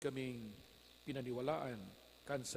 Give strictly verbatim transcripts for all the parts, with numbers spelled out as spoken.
kaming pinaniwalaan kan sa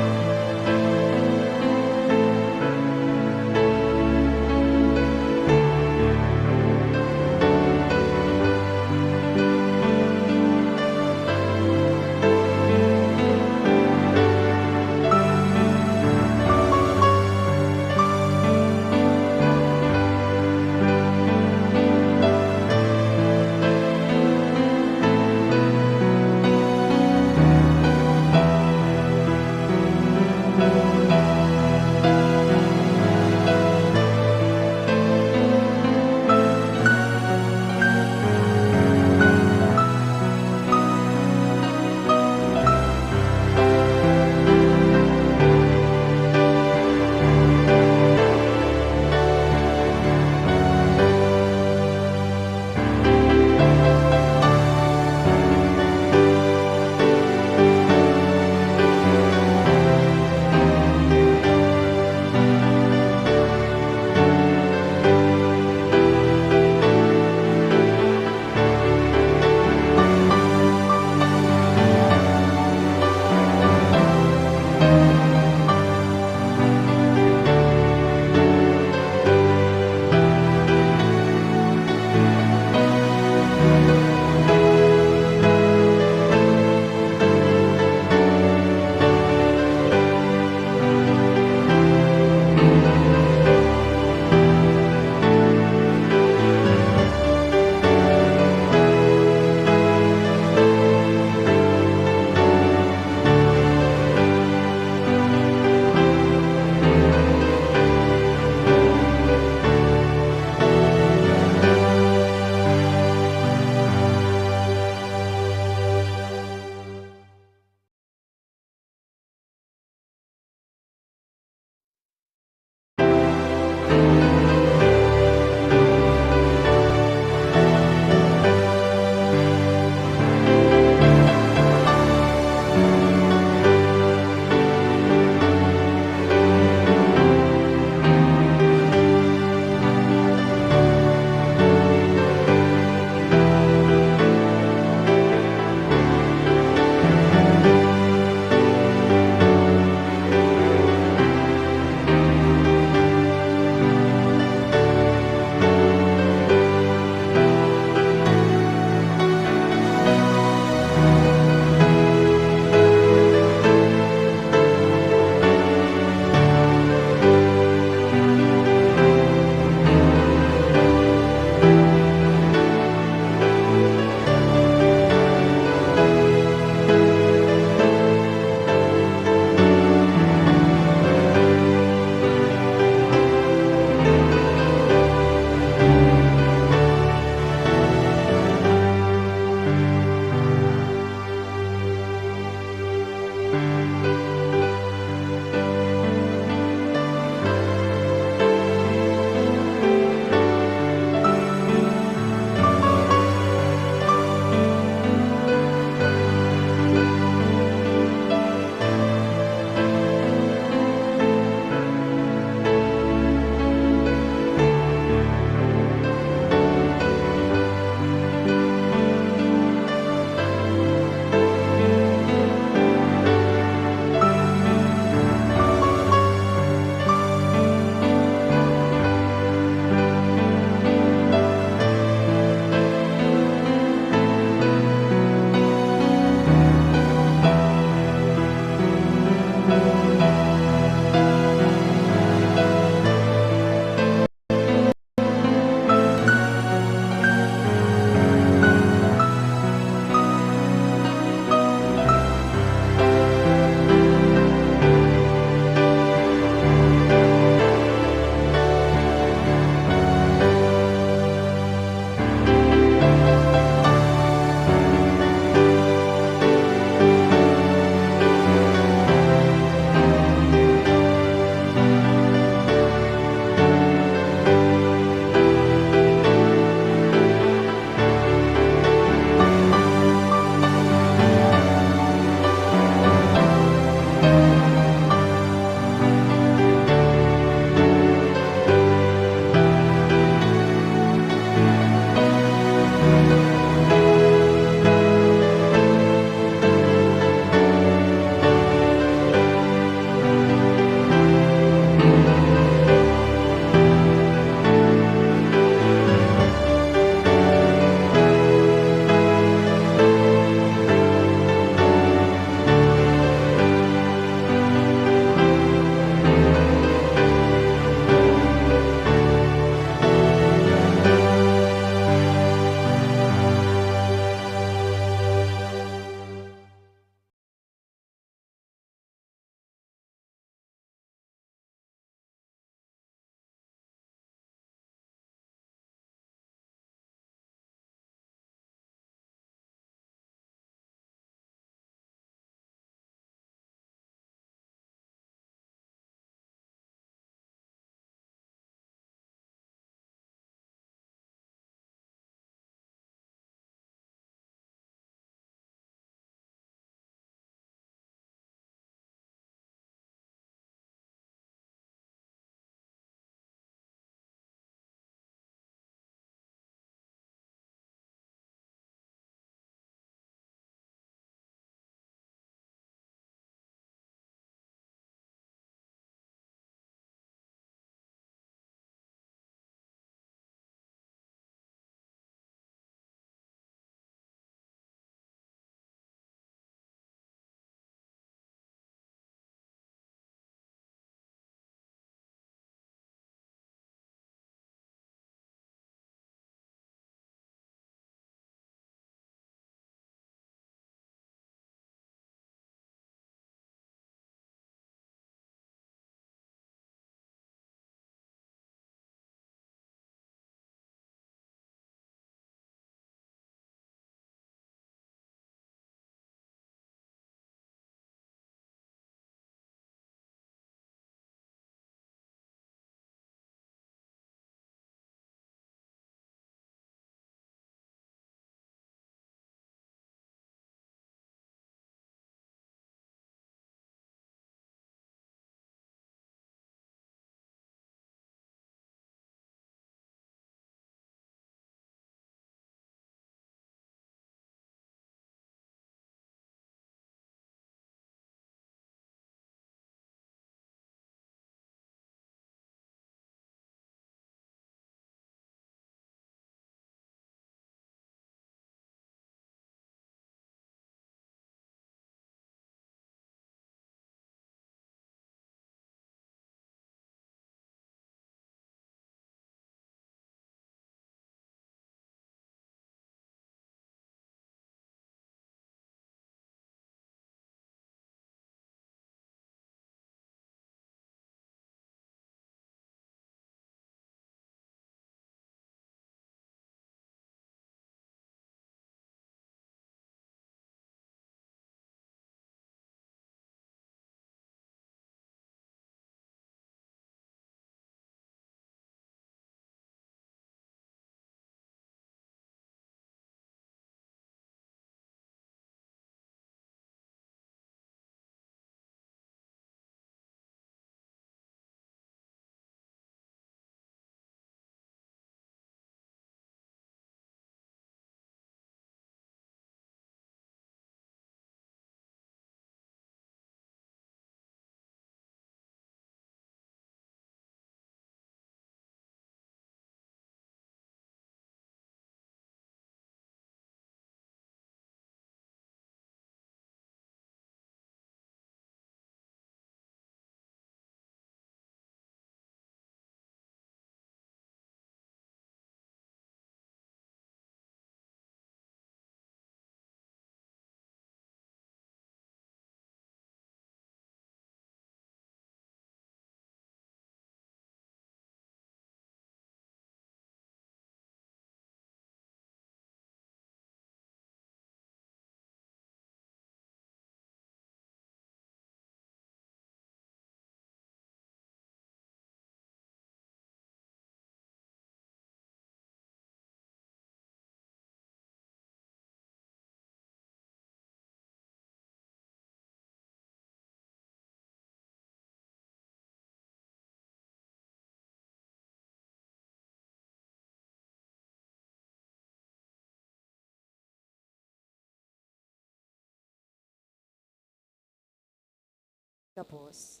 Gabos.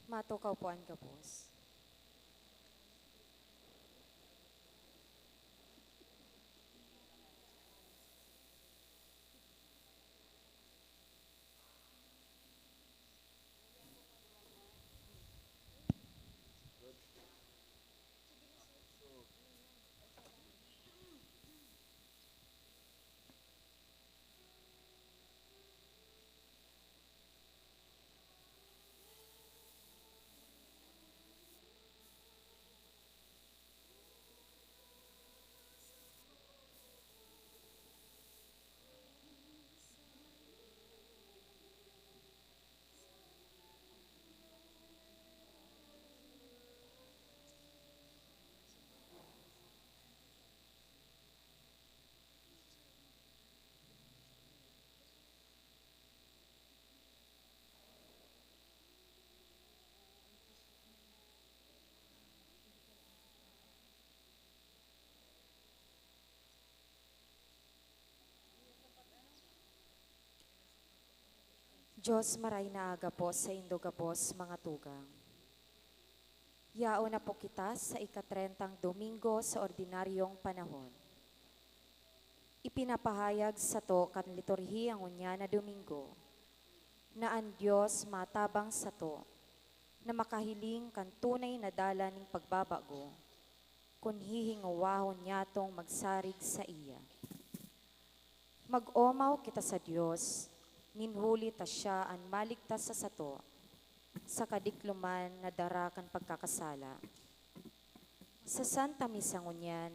Matukaw po an gabos. Diyos, maray na aga po saindo gabos, mga tugang. Yaon na po kita sa ikatrentang Domingo sa ordinaryong panahon. Ipinapahayag sato kan liturhiya ngunyan na Domingo na an Dios matabang sato na makahiling kan tunay na dalan nin pagbabago, kun hihingowahon niyatong magsarig saiya. Mag-omaw kita sa Dios, nin huli ta siya an maligtas sa sato sa kadikloman na dara kan pagkakasala. Sa Santa Misa ngunyan,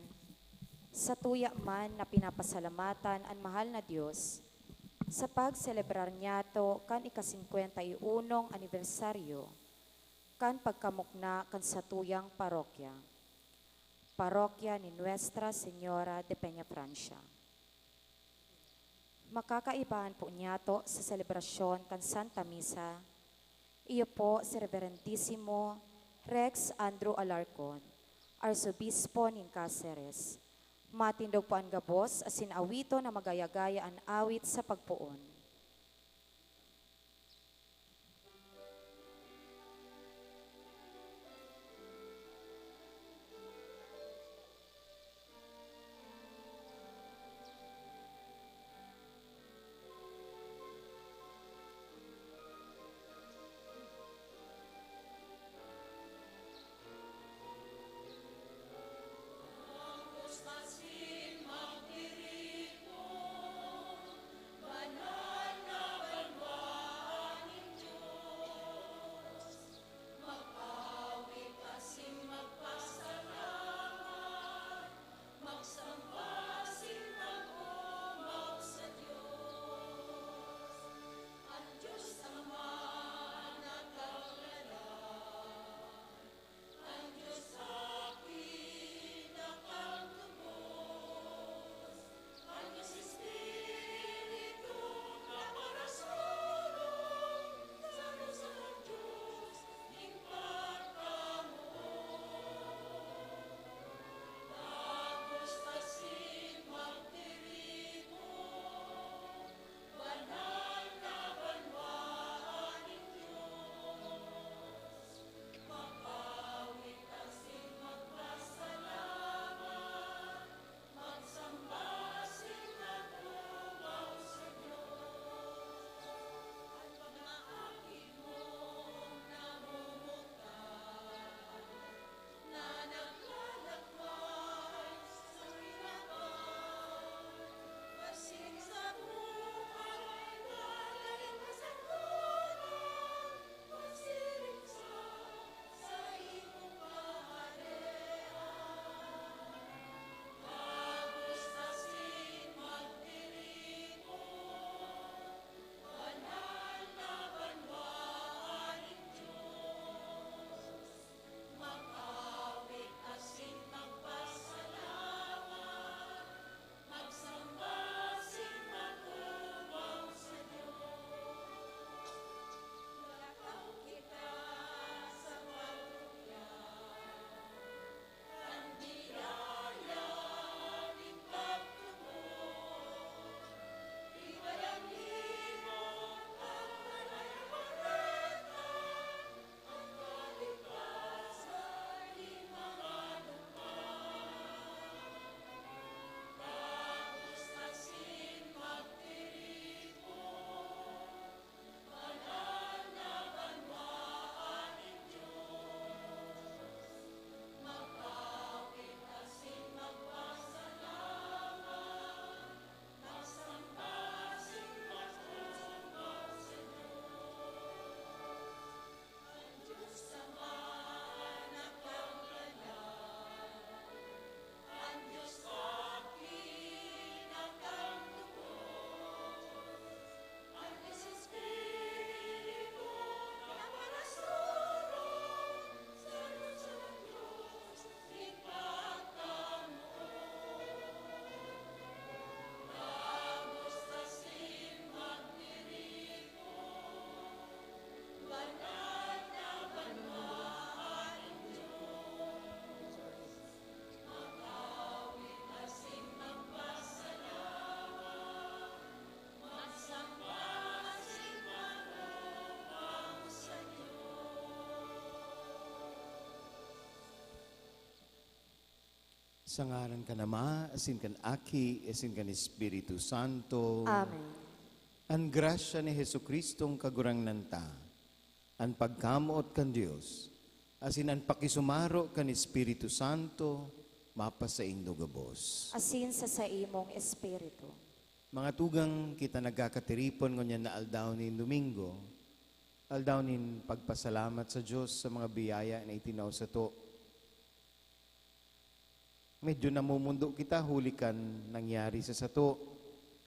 satuya man na pinapasalamatan an mahal na Dios sa pagselebrar niyato kan ika-singkwenta y unong anibersaryo kan pagkamukna kan satuyang parokya, Parokya ni Nuestra Señora de Peñafrancia. Makakaibahan po niyato sa selebrasyon kan Santa Misa, iyo po si Reverendisimo Rex Andrew Alarcon, Arsobispo nin Caceres. Matindog po an gabos asin awiton na magaya-gaya an awit sa pagpoon. Sa ngaran kan Ama, asin kan Aki, asin kan Espiritu Santo. Amen. An grasya ni Jesucristong Kagurangnan ta, an pagkamoot kan Dios, asin an pakisumaro kan Espiritu Santo, mapasaindo gabos. Asin sa saimong espiritu. Mga tugang, kita nagkakatiripon ngunyan na aldaw nin Domingo, aldaw nin pagpasalamat sa Dios sa mga biyaya na itinao sato. Medyo namumundo kita huli kan nangyari sa sato,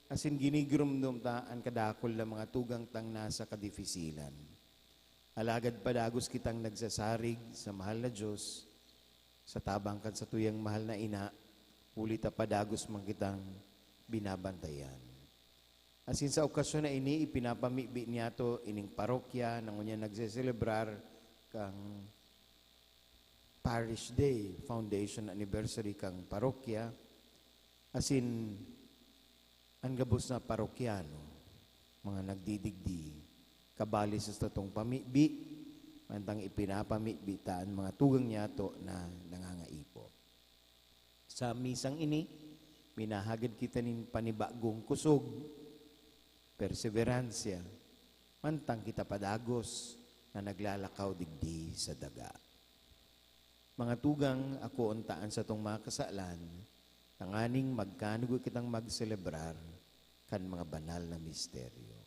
asin ginigiromdom ta an kadakul na mga tugang tang nasa kadifisilan. Alagad padagos kitang nagsasarig sa mahal na Dios, sa tabang kan satuyang mahal na ina, huli ta padagos man kitang binabantayan. Asin sa okasyon na ini, ipinapamibi niyato ining parokya na ngunyan nagseselebrar kan Parish Day, Foundation Anniversary kan parokya, asin an gabos na parokyano, mga nagdidigdi, kabali sa satong pamibi, mantang ipinapamibi ta an mga tugang niyato na nangangaipo. Sa misang ini, minahagad kita nin panibagong kusog, perseberansya, mantang kita padagos na naglalakaw digdi sa daga. Mga tugang, akoon ta an satong mga kasalan, tanganing magkanugo kitang magselebrar kan mga banal na misteryo.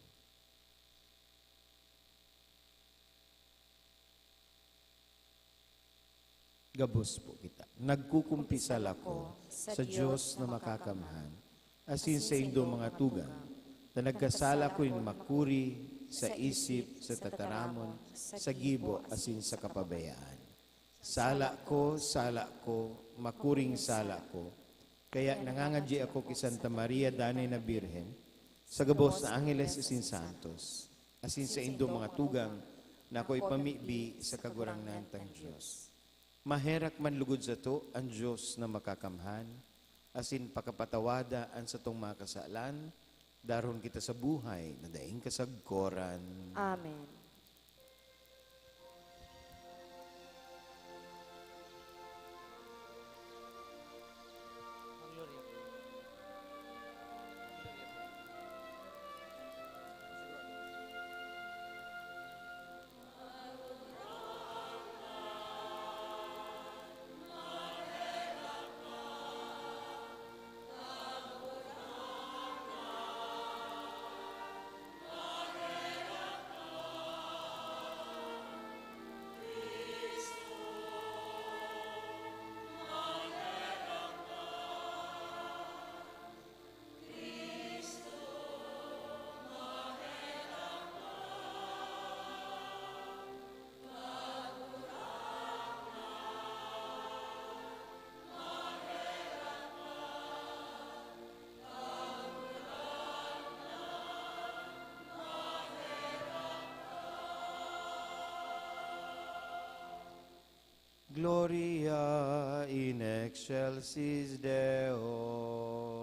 Gabos po kita. Nagkukumpisal ako sa Dios na makakamhan, asin saindo mga tugang, na nagkasala ko nin makuri sa isip, sa tataramon, sa gibo, asin sa kapabayaan. Sala ko, sala ko, makuring sala ko. Kaya nangangadyi ako ki Santa Maria, Danay na Birhen, sa gabos na angeles asin santos, asin saindo mga tugang, na ako ipamibi sa Kagurangnan tang Dios. Maherak man lugod sato an Dios na makakamhan, asin pakapatawada an satong mga kasalan, darhon kita sa buhay na daing kasagkoran. Amen. Gloria in excelsis Deo.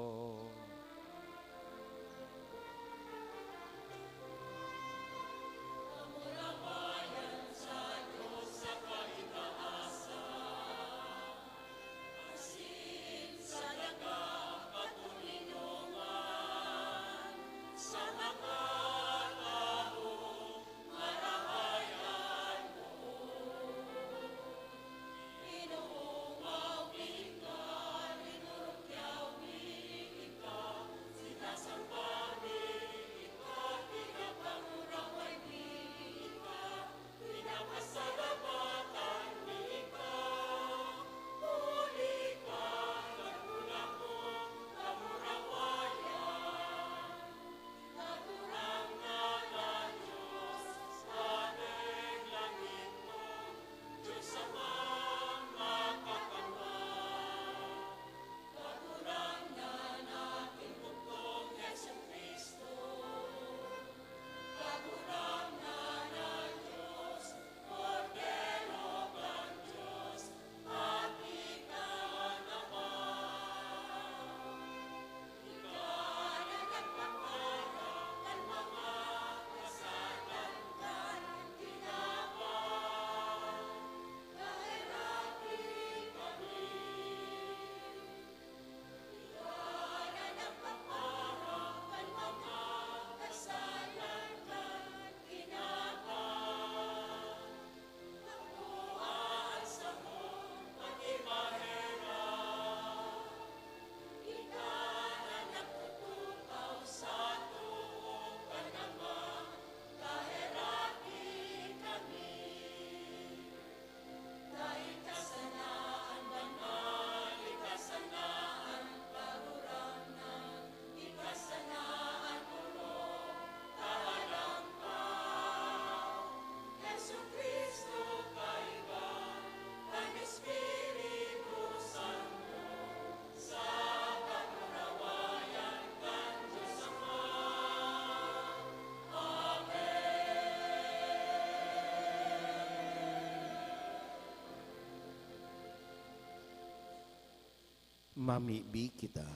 Mamibi kita.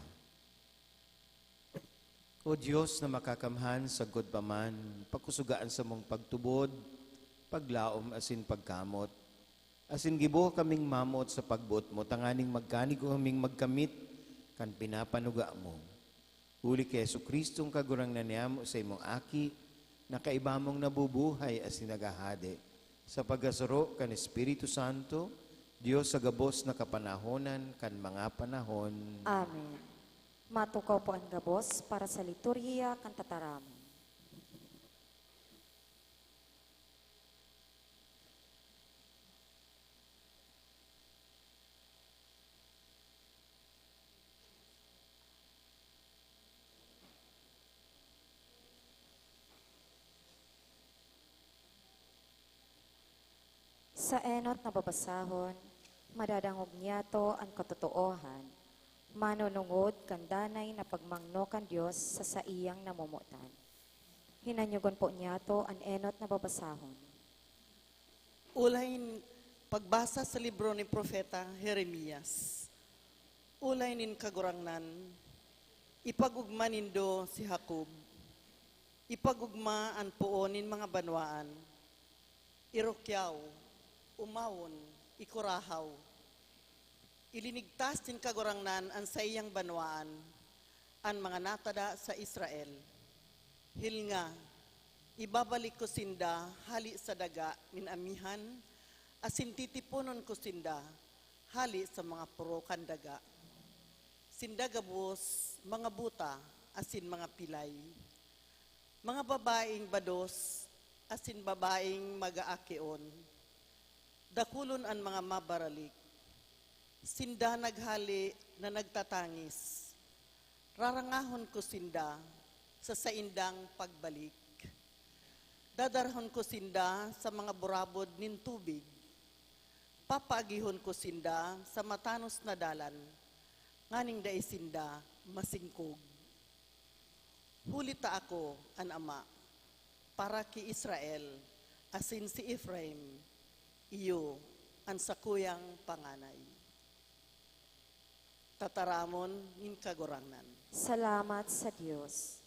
O Dios na makakamhan, sagkod pa man, pakusuga an samong pagtubod, paglaom asin pagkamot, asin giboha kaming mamot sa pagboot mo, tanganing magkanigo kaming magkamit kan pinapanuga mo. Huli ki Jesu-Cristong Kagurangnan niyamo, sa imong Aki, na kaiba mong nabubuhay asin naghahade, sa pagkasaro kan Espiritu Santo, Dios sa gabos na kapanahonan kan mga panahon. Amen. Matukaw po an gabos para sa liturhiya kan tataramon. Sa enot na babasahon, madadangog niyato an katotoohan, manunungod kan danay na pagmangno kan Dios sa saiyang namomotan. Hinanyogon po niyato an enot na babasahon. Ulay nin pagbasa sa libro ni Propeta Jeremias. Ulay nin Kagurangnan, ipag-ogma nindo si Jacob, ipag-ogma an poon nin mga banwaan, irukyaw, omawon, ikurahaw. Ilinigtas nin Kagurangnan an saiyang banwaan, an mga natada sa Israel. Hilnga, ibabalik ko sinda hale sa daga nin amihan, asin titiponon ko sinda hale sa mga poro kan daga. Sinda gabos, mga buta, asin mga pilay. Mga babaeng bados asin babaeng mag-aakion, dakulon an mga mabaralik. Sinda naghale na nagtatangis. Rarangahon ko sinda sa saindang pagbalik. Dadarahon ko sinda sa mga burabod nin tubig. Papaagihon ko sinda sa matanos na dalan, nganing dai sinda masingkog. Huli ta ako an Ama, para ki Israel, asin si Efraim, iyo an sakuyang panganay. Tataramon nin Kagurangnan. Salamat sa Dios.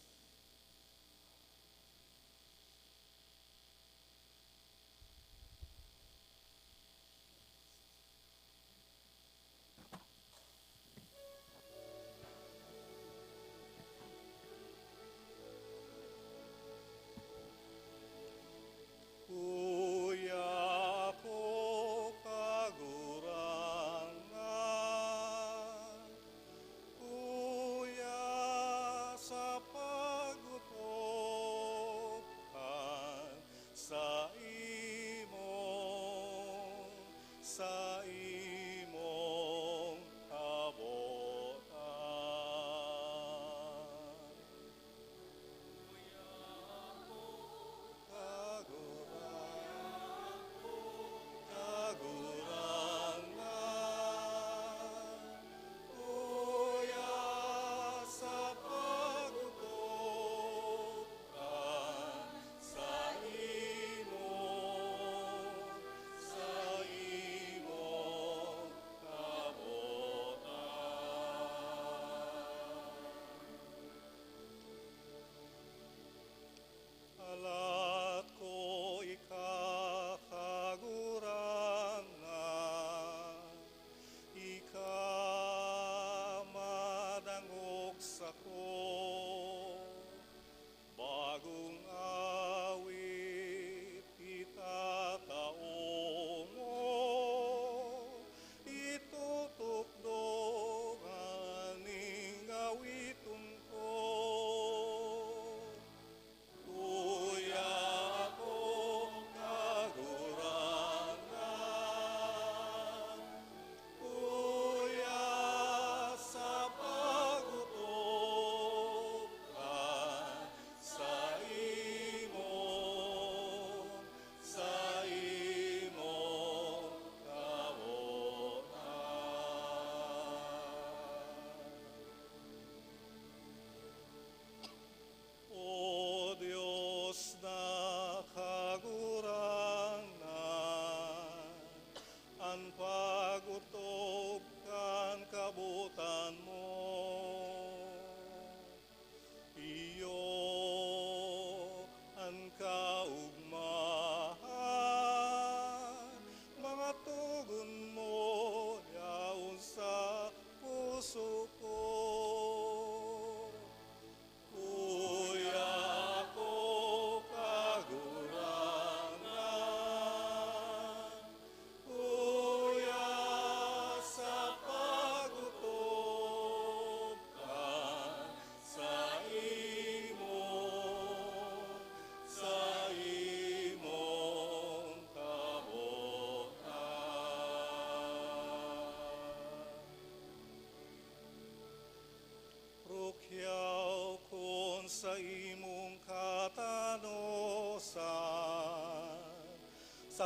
Kuya ko, Kagurangnan, kuya sa pag-otob kan saimong, saimong kabotan. Kagurang-, Kagurangnan, kuya sa pag-otob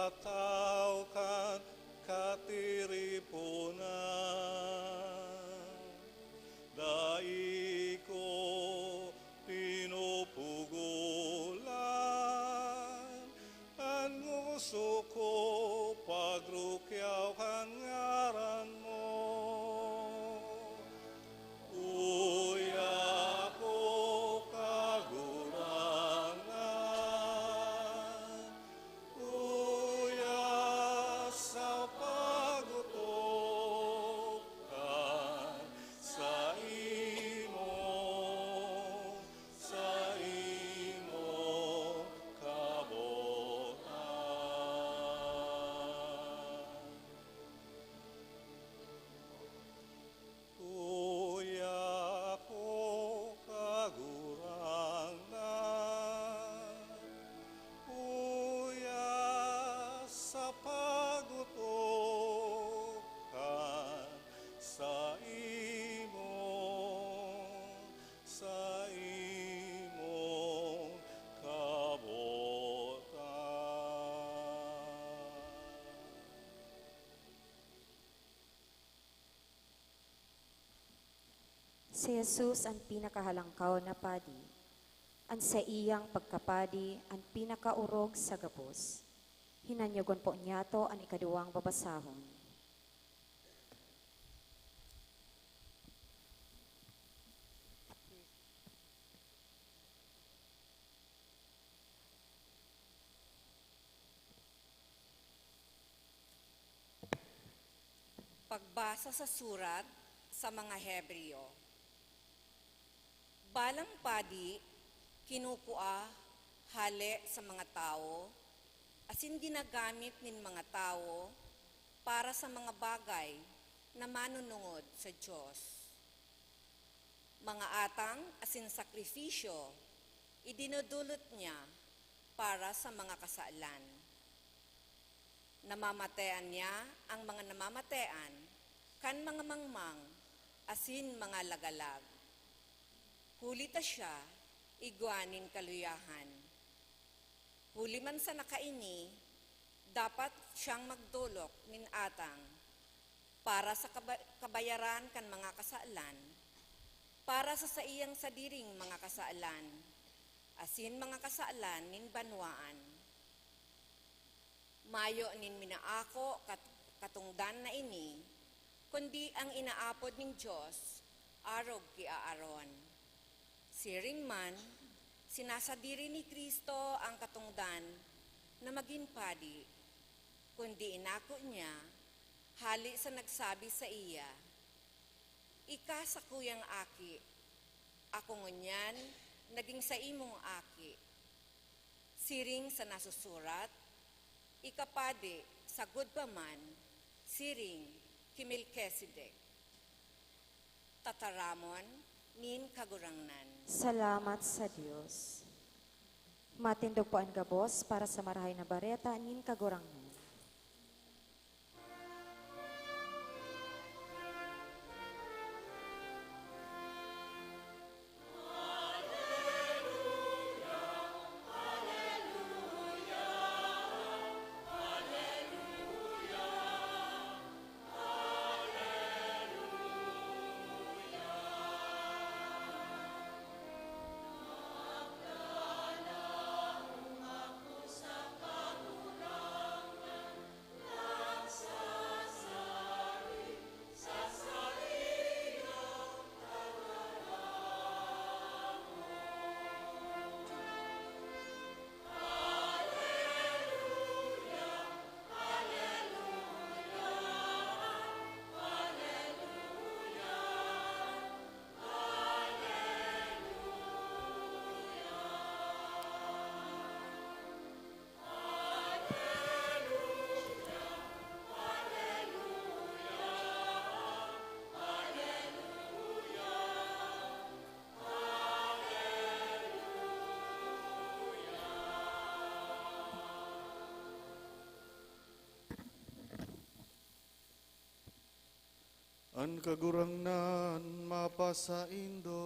Tao kan katiriponan, dai ko pinupugolan, an ngoso ko pagrukyaw kan ngaran mo. Uya ko, Kagurangnan, uya sa pag-otob kan saimo, saimo kabotan. Uya ko, Kagurangnan, uya sa pag-otob kan saimo, saimo kabotan. Si Jesus an pinakahalangkaw na padi. An saiyang pagkapadi an pinakaorog sa gabos. Hinanyogon po niyato an ikaduwang babasahon. Pagbasa sa surat sa mga Hebreo. Balang padi kinukua hale sa mga tawo asin ginagamit nin mga tawo para sa mga bagay na manunungod sa Dios. Mga atang asin sakrifisyo idinodolot niya para sa mga kasalan. Namamatean niya ang mga namamatean kan mga mangmang asin mga lagalag. Huli ta siya igwa nin kaluyahan. Huli man sana kaini, dapat siyang magdolok nin atang para sa kaba-, kabayaran kan mga kasalan, para sa saiyang sadiring mga kasalan, asin mga kasalan nin banwaan. Mayo nin minaako kat-, katongdan na ini, kundi ang inaapod nin Dios arog ki Aaron. Siring man, sinasadiri ni Cristo ang katongdan na magin padi, kundi inako niya hale sa nagsabi saiya, "Ika sakuyang aki, ako ngunyan nagin saimong aki." Siring sa nasusurat, "Ika padi sagkod pa man siring ki Melkisedek." Tataramon nin Kagurangnan. Salamat sa Dios. Matindog po an gabos para sa Marahay na Bareta nin Kagurangnan. An Kagurangnan mapasaindo.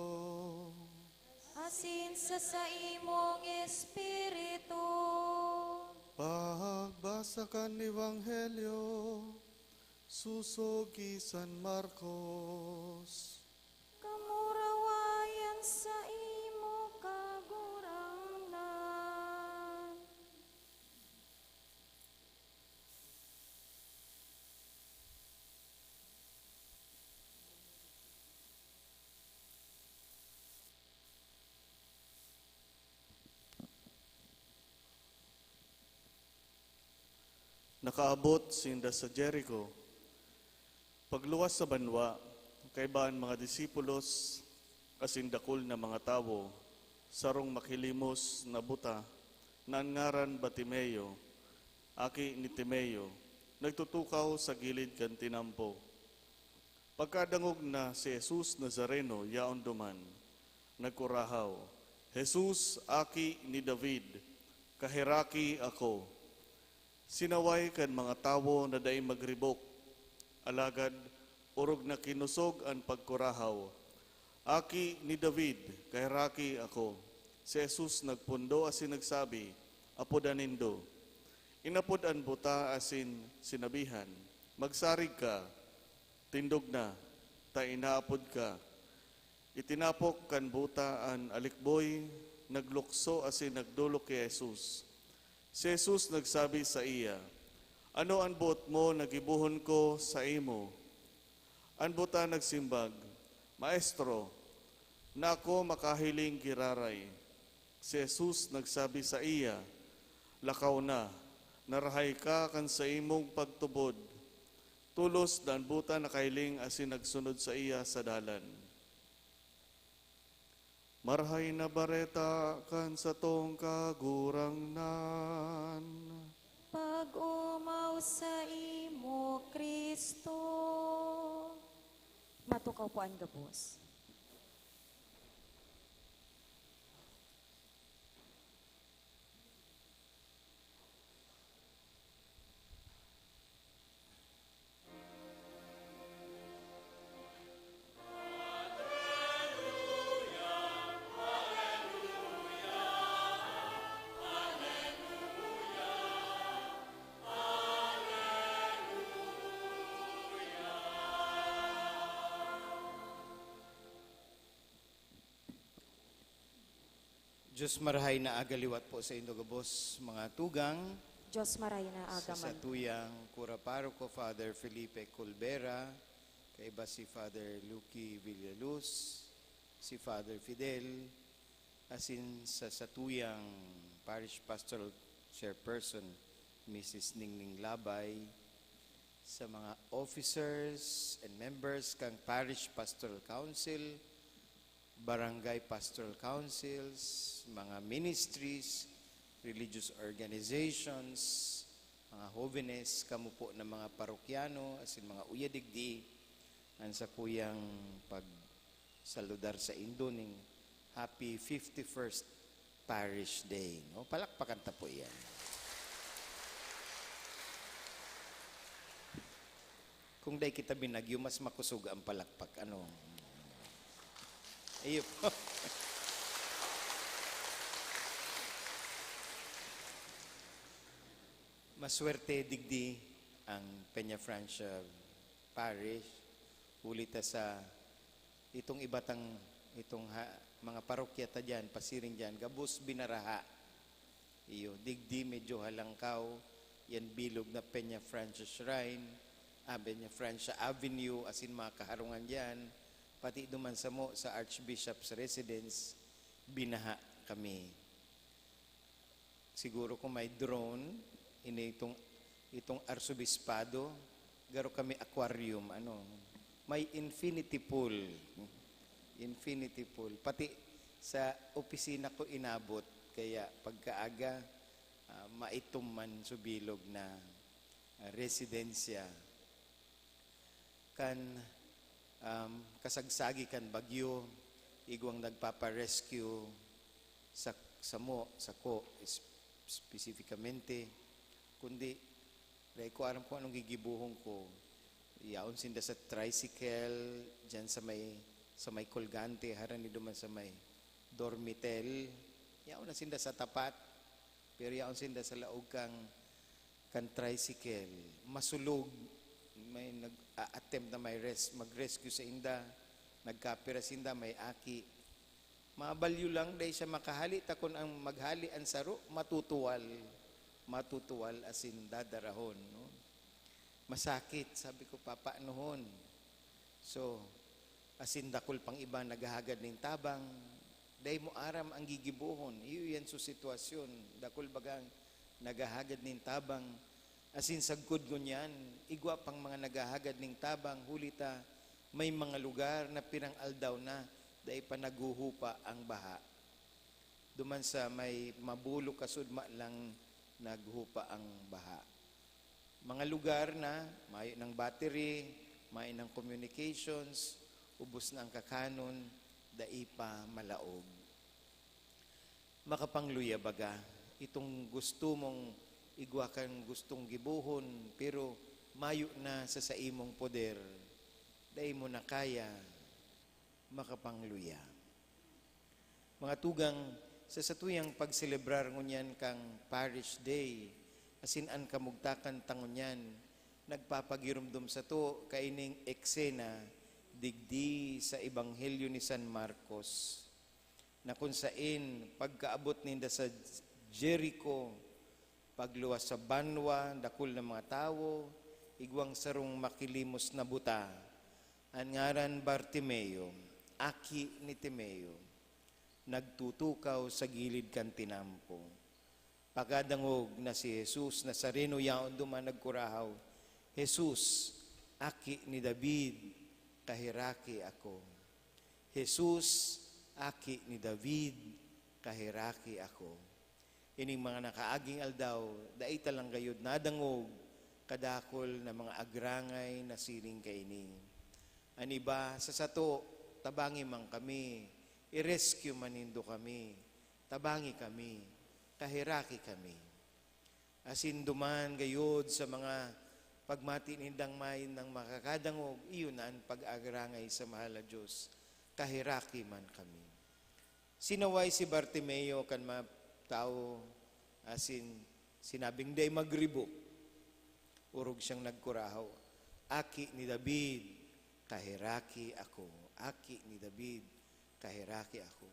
Asin sa saimong espiritu. Pagbasa kan Ebanghelyo susugi San Marcos. Kamurawayan sa imo, Kagurangnan. Nakaabot sinda sa Jerico. Pagluwas sa banwa, kaiba an mga disipulos asin dakul na mga tawo, sarong makilimos na buta na an ngaran Bartimeo, aki ni Timeo, nagtutukaw sa gilid kan tinampo. Pagkadangog na si Jesus Nazareno yaon duman, nagkurahaw, "Jesus, Aki ni David, kaheraki ako!" Sinaway kan mga tawo na dai magribok, alagad orog na kinosog an pagkurahaw, "Aki ni David, kaheraki ako!" Si Jesus nagpundo asin nagsabi, "Apodan nindo." Inapod an buta asin sinabihan, "Magsarig ka, tindog na, ta inaapod ka." Itinapok kan buta an alikboy, naglukso asin nagdolok ki Jesus. Si Jesus nagsabi saiya, "Ano an boot mo na gibohon ko saimo?" An buta nagsimbag, "Maestro, na ako makahiling giraray." Si Jesus nagsabi saiya, "Lakaw na, narahay ka kan saimong pagtubod." Tolos na an buta nakahiling asin nagsunod saiya sa dalan. Marahay na Bareta kan satong Kagurangnan. Pag-omaw saimo, Cristo. Matukaw po an gabos. Diyos marahay na aga liwat po saindo gabos, mga tugang. Diyos marahay na aga man. Sa satuyang Kura Paroko, Father Felipe Colbera, kaiba si Father Lucky Villaluz, si Father Fidel, asin sa satuyang Parish Pastoral Chairperson, Missus Ningning Labay, sa mga officers and members kan Parish Pastoral Council, Barangay Pastoral Councils, mga ministries, religious organizations, mga hovenes, kamo po na mga parokyano, asin mga uya digdi, an sakuyang pagsaludar saindo ning Happy fifty-first Parish Day, no? Palakpakan ta po iyan. Kung dai kita binagyo, mas makosog ang palakpak, ano? Iyo po. Maswerte digdi ang Peñafrancia Parish, huli ta sa itong iba tang, itong ha-, mga parokya ta diyan, pasiring diyan, gabos binaraha. Iyo, digdi medyo halangkaw, yan bilog na Peñafrancia Shrine, ah, Peñafrancia Avenue, asin mga kaharungan diyan, pati duman samo sa Archbishop's Residence, binaha kami. Siguro kung may drone, ini itong, itong arsobispado, garo kami aquarium, ano, may infinity pool. Infinity pool. Pati sa opisina ko inabot, kaya pagkaaga, ah, maitom man subilog na, ah, residensya. Kan, um, kasagsagi kan bagyo, igwang nagpapa-rescue sa, samo, sako, es-, specificamente, kundi dai ko aram kung anong gigibohon ko. Yaon sinda sa tricycle, diyan sa may, sa may Colgante, harani duman sa may Dormitel. Yaon na sinda sa tapat. Pero yaon sinda sa laog kan, kan tricycle. Masulog, may nag-a-attempt na may res-, mag-rescue sa inda. Nagkapira sinda, may aki. Mabalyo lang, dai siya makahali, ta kun ang maghali ang saro, matutuwal. Matutuwal asin dadarahon, no? Masakit, sabi ko, papaanohon. So, asin dakul pang iba naghahagad nin tabang, dai mo aram ang gigibohon. Iyo yan so sitwasyon. Dakul bagang naghahagad nin tabang. Asin sagkod ngunyan, igwa pang mga naghahagad nin tabang, huli ta may mga lugar na pirang aldaw na, dai pa naghuhupa ang baha. Duman sa may mabulo kasudma lang naghupa ang baha. Mga lugar na mayo ng battery, mayo ng communications, ubos na ang kakanon, dai pa malaog. Makapangluya baga itong gusto mong igwa kan gustong gibohon, pero mayo na sa saimong poder, dai mo na kaya, makapangluya. Mga tugang, sa satuyang pagselebrar ngunyan kan Parish Day, asin an kamugtakan ta ngunyan, nagpapagiromdom sato kaining eksena digdi sa Ebanghelyo ni San Marcos, na kun sain pagkaabot ninda sa Jericho, pagluwas sa banwa, dakul na mga tawo, igwang sarong makilimos na buta. An ngaran Bartimeo, aki ni Timeo, nagtutukaw sa gilid kan tinampo. Pagkadangog na si Jesus Nazareno yaon duman nagkurahaw, "Jesus, aki ni David, kaheraki ako. Jesus, aki ni David, kaheraki ako." Ining mga nakaaging aldaw, dai ta lang gayod nadangog kadakul na mga agrangay na siring kaini. An iba, sa sato, "Tabangi man kami, i-rescue man nindo kami, tabangi kami, kaheraki kami." Asin duman gayod sa mga pagmati nindang mayo nang makakadangog, iyo na an pag-agrangay sa mahal na Dios, "Kaheraki man kami." Sinaway si Bartimeo kan mga tawo, asin sinabing dai magribo. Orog siyang nagkurahaw, "Aki ni David, kaheraki ako. Aki ni David, kaheraki ako."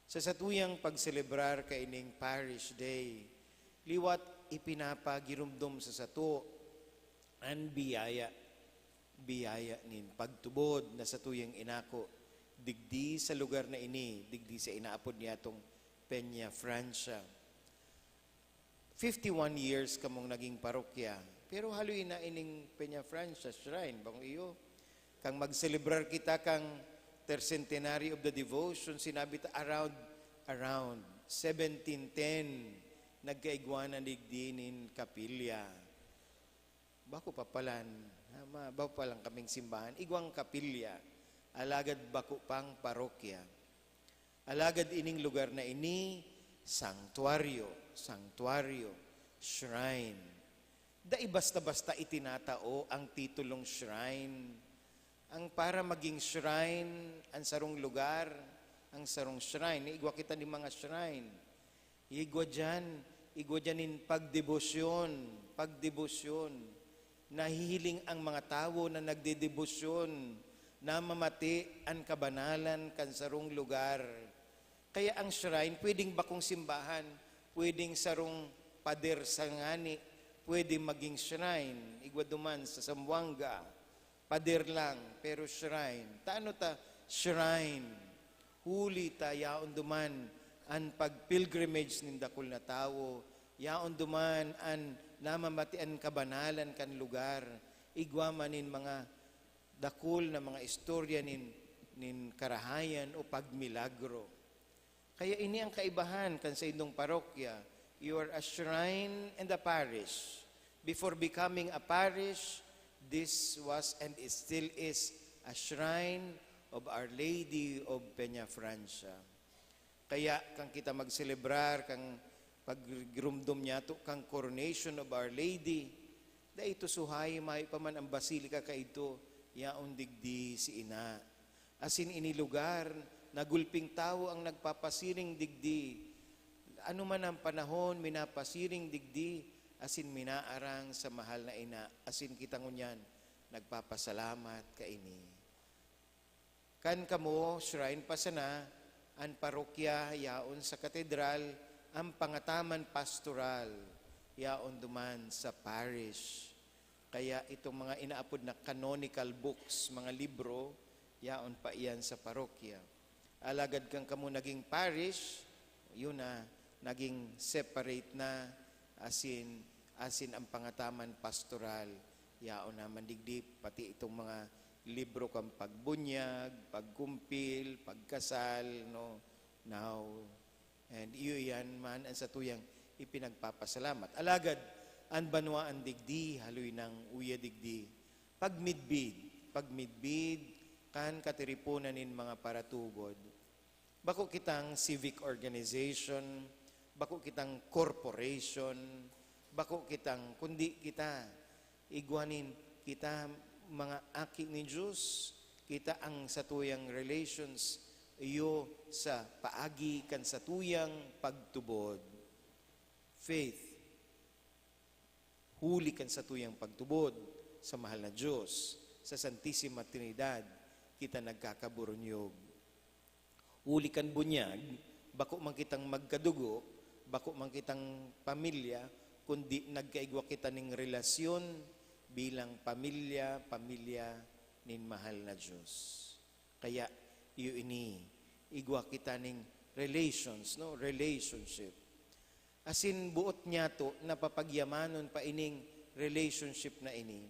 Sa satuyang pagselebrar kaining Parish Day, liwat ipinapagiromdom sa sato an biyaya, biyaya nin pagtubod na satuyang inako digdi sa lugar na ini, digdi sa inaapod niyatong Peña Francia. Fifty-one years kamong naging parokya, pero haloy na ining Peña Francia Shrine, bako iyo? Kan magselebrar kita kan Tercentenary of the Devotion, sinabi ta around, around seventeen ten, nagkaigwa na digdi nin kapilya. Bako pa palan, ha, ma-, bako pa lang kaming simbahan, igwang kapilya, alagad bako pang parokya. Alagad ining lugar na ini, sanctuaryo, sanctuaryo, shrine. Dai basta-basta itinatao ang titulong shrine. Ang para maging shrine, ang sarong lugar, ang sarong shrine. Igwa kita nin mga shrine. Igwa diyan, igwa diyan nin pagdebosyon, pagdebosyon. Nahihiling ang mga tawo na nagdedebosyon, namamati an kabanalan kan sarong lugar. Kaya ang shrine, pwedeng bakong simbahan, pwedeng sarong pader sa ngani, pwede maging shrine, igwa duman sa Zamboanga, pader lang, pero shrine. Ta ano ta shrine? Huli ta yaon duman an pag-pilgrimage nin dakul na tawo, yaon duman an namamati an kabanalan kan lugar, igwa man nin mga dakul na mga istorya nin, nin karahayan o pagmilagro. Kaya ini ang kaibahan kan saindong parokya. You are a shrine and a parish. Before becoming a parish, this was and it still is a shrine of Our Lady of Peña Francia. Kaya kan kita magselebrar kan pagrumdom niyato kan Coronation of Our Lady, dai ito suhay, mayo pa man ang basilika kaidto, yaon digdi si Ina. Asin ini lugar, nagulping tawo ang nagpapasiring digdi. Ano man ang panahon, minapasiring digdi asin minaarang sa mahal na ina, asin kita ngunyan nagpapasalamat kaini. Kan kamo, shrine pa sana, an parokya yaon sa katedral, ang pangataman pastoral yaon duman sa parish. Kaya itong mga inaapod na canonical books, mga libro, yaon pa iyan sa parokya. Alagad kan kamo naging parish, yun na, naging separate na, asin, asin ang pangataman pastoral, yaon naman digdi, pati itong mga libro kan pagbunyag, pagkumpil, pagkasal, no? Now, and iyo iyan man ang satuyang ipinagpapasalamat. Alagad, an banwaan digdi, haloy nang uya digdi, pagmidbid, pagmidbid kan katiriponan nin mga paratubod. Bako kitang civic organization, bako kitang corporation, bako kitang, kundi kita, igwa nin kita mga aki ni Dios, kita ang satuyang relations, iyo sa paagi kan satuyang pagtubod. Faith. Huli kan satuyang pagtubod sa mahal na Dios, sa Santisima Trinidad, kita nagkakaburunyog. Huli kan bunyag, bako man kitang magkadugo, bako man kitang pamilya, kundi nagkaigwa kita ning relasyon bilang pamilya, pamilya nin mahal na Dios. Kaya, iyo ini, igwa kita ning relations, no? Relationship. Asin boot niyato na papagyamanon pa ining relationship na ini.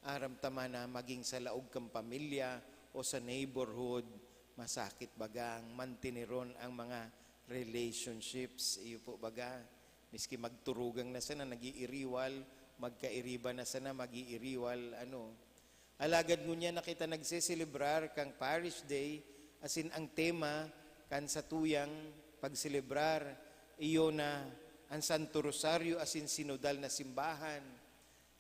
Aram ta man na maging sa laog kan pamilya o sa neighborhood, masakit bagang manteneron ang mga relationships. Iyo po baga, miski magturugang na sana, nag-iiriwal, magkairiba na sana, mag-iiriwal, ano. Alagad ngunyan na kita nagseselebrar kan Parish Day, asin ang tema kan satuyang pagselebrar, iyo na an Santo Rosario asin sinodal na simbahan.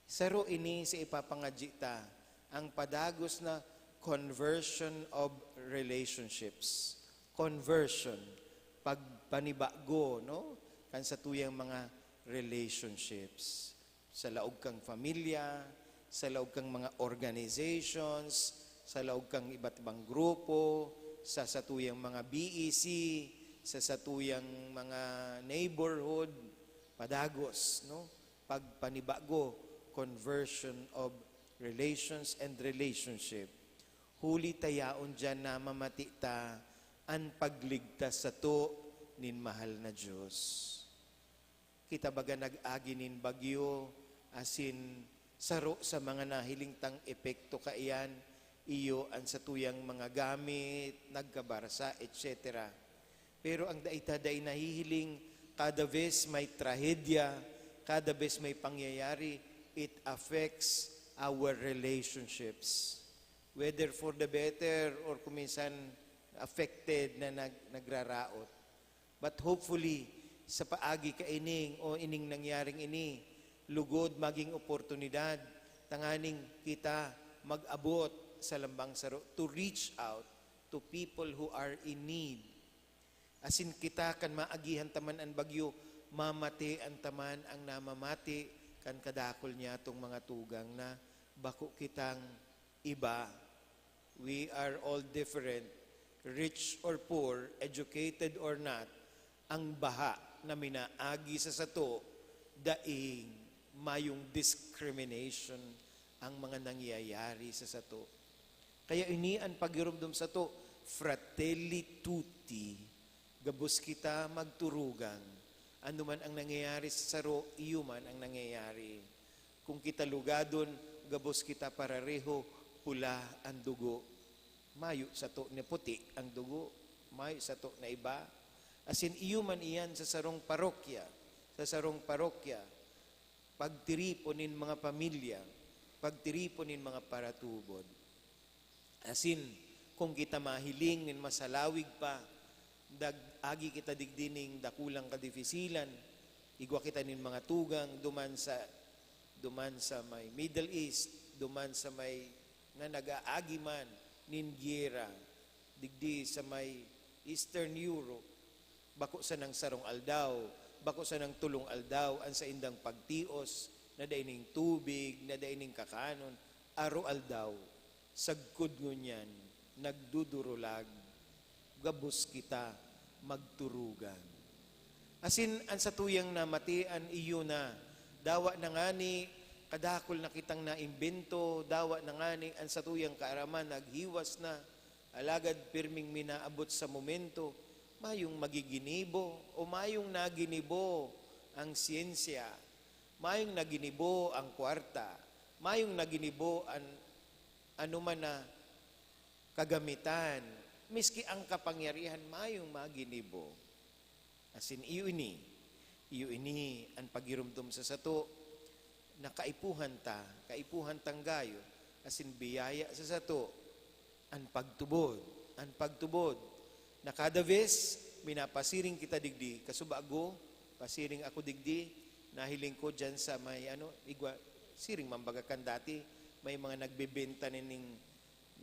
Saro ini sa ipapangadyi ta, ang padagos na conversion of relationships. Conversion, pagpanibago, no? Kan satuyang mga relationships. Sa laog kang pamilya, sa laog kang mga organizations, sa laog kang iba't ibang grupo, sa satuyang mga B E C, sa satuyang mga neighborhood, padagos, no? Pagpanibago, conversion of relations and relationship. Huli ta yaon diyan na mamati ta an pagligtas sato nin mahal na Dios. Kita baga nag-agi nin bagyo, asin saro sa mga nahiling tang epekto kaiyan, iyo an satuyang mga gamit, nagkabarsa, et cetera. Pero ang dai ta dai nahihiling, kada bes may trahedya, kada bes may pangyayari, it affects our relationships. Whether for the better or kung minsan affected na nag-, nagraraot. But hopefully, sa paagi kaining o ining nangyaring ini, lugod maging oportunidad tanganing kita mag-abot sa lambang saro, to reach out to people who are in need. Asin kita, kan maagihan ta man an bagyo, mamati an taman ang namamati kan kadakul niyatong mga tugang na bako kitang iba. We are all different, rich or poor, educated or not, ang baha na minaagi sa sato, daing mayong discrimination ang mga nangyayari sa sato. Kaya ini an paghiromdom sato, fratelli tutti, gabos kita magturugang. Ano man ang nangyayari sa saro, iyo man ang nangyayari. Kung kita lugadon, gabos kita parareho, pula an dugo. Mayo sato na puti ang dugo, mayo sato na iba. Asin iyo man iyan sa sarong parokya, sa sarong parokya, pagtiripon nin mga pamilya, pagtiripon nin mga paratubod. Asin, kung kita mahiling nin masalawig pa, dag-, agi kita digdi ning dakulang kadifisilan, igwa kita nin mga tugang duman sa, duman sa may Middle East, duman sa may, nga nag-aagi man nin giyera, digdi sa may Eastern Europe, Bako sanang sarong aldaw, bako sanang tolong aldaw an saindang pagtios na dai ning tubig, na dai ning kakanon, aro-aldaw, sagkod ngunyan, nagdudurulag, gabos kita magturugan. Asin an satuyang namatian iyo na, dawa na ngani kadakul na kitang naimbento, dawa na ngani an satuyang kaaraman naghiwas na, alagad pirming minaabot sa momento, mayong magiginibo o mayong naginibo ang siyensya, mayong naginibo ang kwarta, mayong naginibo an anoman na kagamitan, miski ang kapangyarihan mayong maginibo. Asin iyo ini, iyo ini an pagiromdom sa sato na kaipuhan ta, kaipuhan tang gayo, asin biyaya sa sato an pagtubod, an pagtubod na kada vez minapasiring kita digdi, kasubago, pasiring ako digdi, nahiling ko diyan sa may ano, igwa, siring man baga kan dati, may mga nagbebenta nin, ning,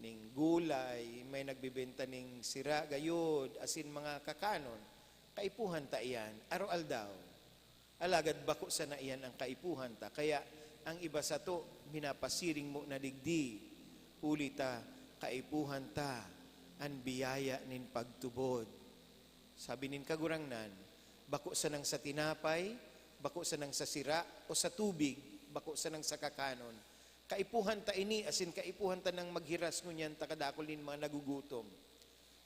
ning gulay, may nagbebenta ning sira, gayod, asin mga kakanon. Kaipuhan ta iyan, aro-aldaw. Alagad bako sana iyan an kaipuhan ta, kaya ang iba sato minapasiring mo na digdi, huli ta kaipuhan ta an biyaya nin pagtubod. Sabi nin Kagurangnan, bako sanang sa tinapay, bako sanang sa sira, o sa tubig, bako sanang sa kakanon. Kaipuhan ta ini, asin kaipuhan ta nang maghiras ngunyan ta kadakul nin mga nagugutom.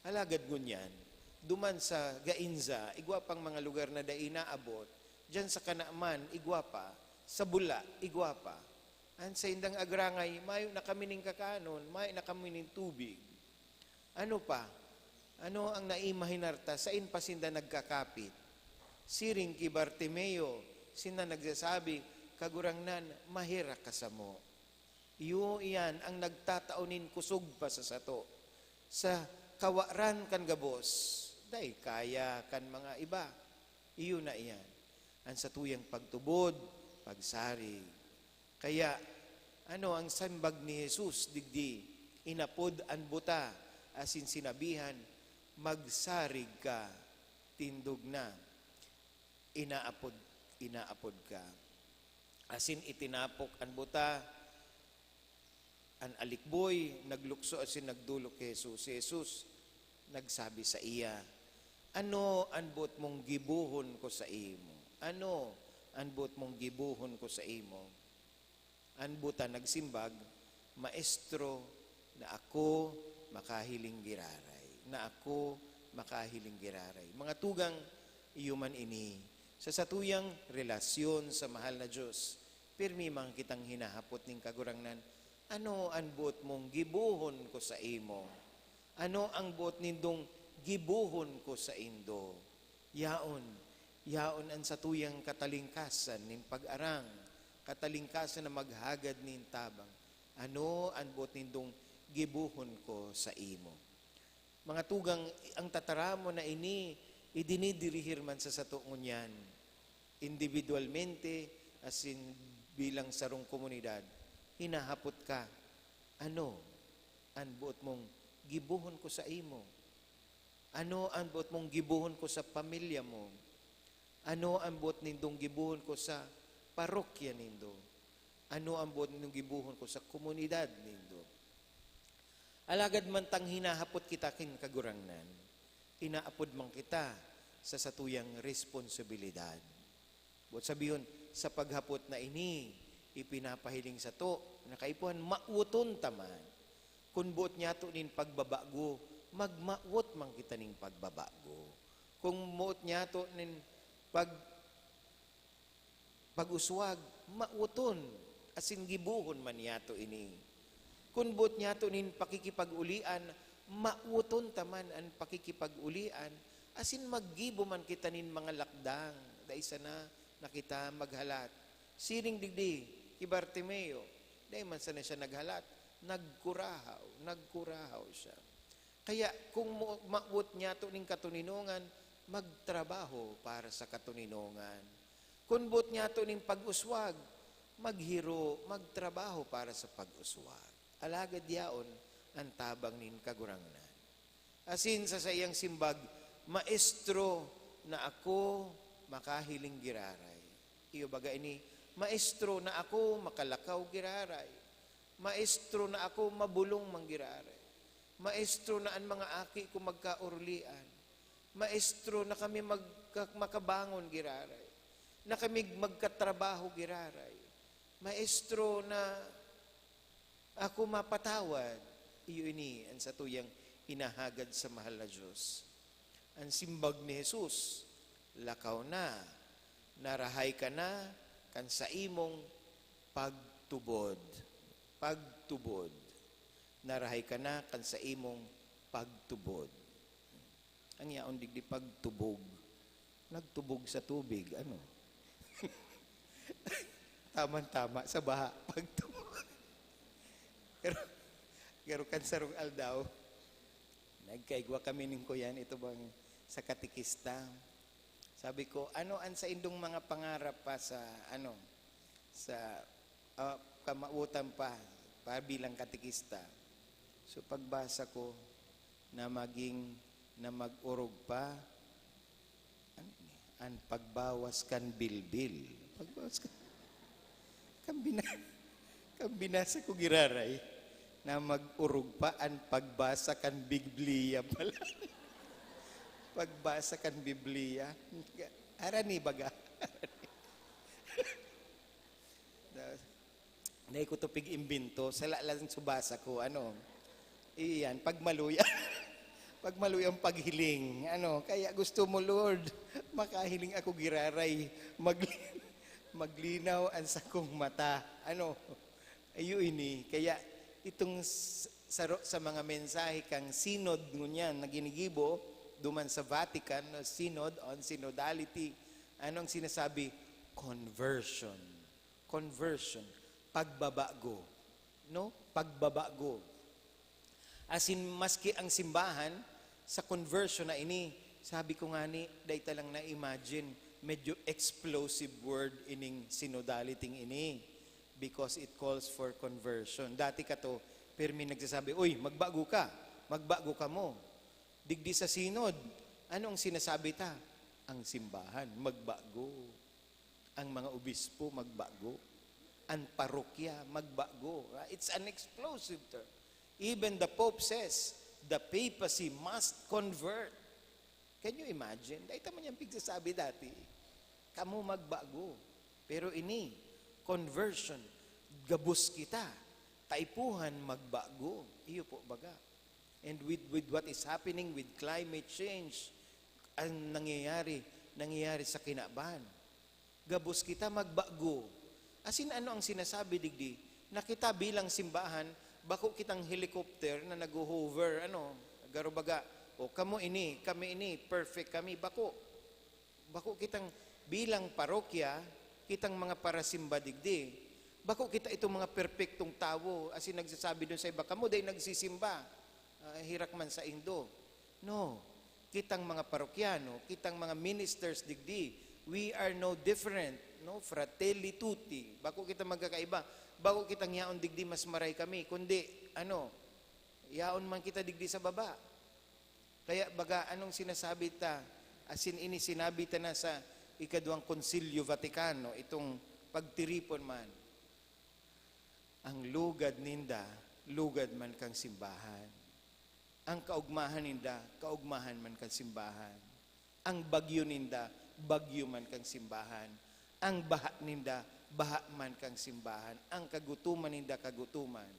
Alagad ngunyan, duman sa Gainza, igwa pang mga lugar na dai naabot, diyan sa Canaman, igwa pa, sa Bula, igwa pa. An saindang agrangay, mayo na kami nin kakanon, mayo na kami nin tubig. Ano pa? Ano ang naimahinar ta? Sain pa sinda nagkakapit? Siring ki Bartimeo, sinda nagsasabi, "Kagurangnan, maherak ka samo." Iyo iyan ang nagtatao nin kusog pa sa sato, sa kawaran kan gabos, dai kaya kan mga iba. Iyo na iyan, an satuyang pagtubod, pagsarig. Kaya, ano ang simbag ni Jesus digdi? Inapod an buta, asin sinabihan, "Magsarig ka, tindog na." Inaapod, inaapod ka. Asin itinapok an buta, an alikboy, naglukso asin nagdolok ki Jesus. Si Jesus nagsabi saiya, "Ano an boot mong gibohon ko saimo? Ano an boot mong gibohon ko saimo?" An buta nagsimbag, "Maestro, na ako makahiling giraray, na ako makahiling giraray." Mga tugang, iyo man ini. Sa satuyang relasyon sa mahal na Dios, pirmi man kitang hinahapot nin Kagurangnan, "Ano an boot mong gibohon ko saimo? Ano ang boot nindong gibohon ko saindo?" Yaon, yaon an satuyang katalingkasan nin pag-arang, katalingkasan na maghagad nin tabang. "Ano an boot nindong gibohon ko saimo?" Mga tugang, ang tataramon na ini, idinidirihir man sa sato ngunyan, individualmente, asin bilang sarong komunidad, hinahapot ka, "Ano an boot mong gibohon ko saimo? Ano an boot mong gibohon ko sa pamilya mo? Ano an boot nindong gibohon ko sa parokya nindo? Ano an boot nindong gibohon ko sa komunidad nindo?" Alagad mantang hinahapot kita kin Kagurangnan, inaapod man kita sa satuyang responsibilidad. Boot sabihon, sa paghapot na ini, ipinapahiling sato na kaipuhan, mawoton ta man. Kun boot nyato nin pagbabago, magmawot man kita nin pagbabago. Kun boot nyato nin pag-, pag-uswag, mawoton, asin gibohon man nyato ini. Kun boot nyato nin pakikipag-ulian, mawoton ta man an pakikipag-ulian, asin maggibo man kita nin mga lakdang, dai sana na kita maghalat. Siring digdi ki Bartimeo, dai man sana siya naghalat, nagkurahaw, nagkurahaw siya. Kaya kung mo-, mawot nyato nin katoninongan, magtrabaho para sa katoninongan. Kun boot nyato nin pag-uswag, maghiro, magtrabaho para sa pag-uswag. Alagad yaon an tabang nin Kagurangnan. Asin sa saiyang simbag, "Maestro, na ako makahiling giraray. Iyo baga ini, Maestro na ako makalakaw giraray. Maestro na ako mabolong man giraray. Maestro na an mga aki ko magkaorlian. Maestro na kami magka-, makabangon giraray. Na kami magkatrabaho giraray. Maestro na ako mapatawad. Iyo ini an satuyang hinahagad sa mahal na Dios. An simbag ni Jesus, "Lakaw na, narahay ka na kan saimong pagtubod." Pagtubod. Narahay ka na kan saimong pagtubod. Ang yaon digdi pagtubog. Nagtubog sa tubig, ano? Tamang-tama sa baha, pagtubog. Pero, pero kan sarong aldaw, nagkaigwa kami ning kuyan, ito bang sa katekista. Sabi ko, "Ano an saindong mga pangarap pa sa, ano, sa, ah, kamautan pa, pa bilang katekista?" So, pagbasa ko, na maging, na mag-orog pa, ano ni? An pagbawas kan bilbil. Pagbawas kan, kan bina-, kan binasa ko giraray, na mag-orog pa an pagbasa kan Biblia pala. Pagbasa kan Biblia. Arani baga. Na, dai ko to pig-imbento, sala lang subasa ko, ano. Iyan, pagmaluya. Pagmaluya ang paghiling, ano. Kaya gusto mo, Lord, makahiling ako giraray, magli-, maglinaw ang sakong mata, ano. Ayo ini. Kaya itong s-, saro sa mga mensahe kang Synod ngunyan na ginigibo duman sa Vatican, no, Synod on Synodality, ano ang sinasabi? Conversion. Conversion, pagbabago, no? Pagbabago. As in, maski ang simbahan, sa conversion na ini, sabi ko nga ni, dai ta lang na-imagine, medyo explosive word ining synodality ini, because it calls for conversion. Dati ka to, pirmi nagsasabi, "Uy, magbago ka, magbago ka mo." Digdi sa synod, ano ang sinasabi ta? Ang simbahan, magbago. Ang mga obispo magbago. An parokya magbago. Ah, it's an explosive term. Even the Pope says, "The papacy must convert." Can you imagine? Dai ta man yan pigsasabi dati. Kamo magbago. Pero ini, conversion, gabos kita. Kaipuhan magbago. Iyo po baga. And with, with what is happening with climate change, ang nangyayari, nangyayari sa kinaban. Gabos kita magbago. Asin ano ang sinasabi digdi? Na kita bilang simbahan, bako kitang helicopter na nagho-hover, ano, garo baga, "O, kamo ini, kami ini, perfect kami." Bako. Bako kitang bilang parokya, kitang mga parasimba digdi. Bako kita itong mga perpektong tawo, asin nagsasabi dun sa iba, "Kamo dai nagsisimba, ah, herak man saindo." No. Kitang mga parokyano, kitang mga ministers digdi, we are no different, no? Fratelli tutti. Bako kita magkakaiba. Bako kitang yaon digdi mas maray kami, kundi, ano, yaon man kita digdi sa baba. Kaya baga, anong sinasabi ta? Asin ini sinabi ta na sa ikaduwang Konsilyo Vaticano, itong pagtiripon man. Ang lugad ninda, lugad man kan simbahan. Ang kaugmahan ninda, kaugmahan man kan simbahan. Ang bagyo ninda, bagyo man kan simbahan. Ang baha ninda, baha man kan simbahan. Ang kagutoman ninda, kagutoman.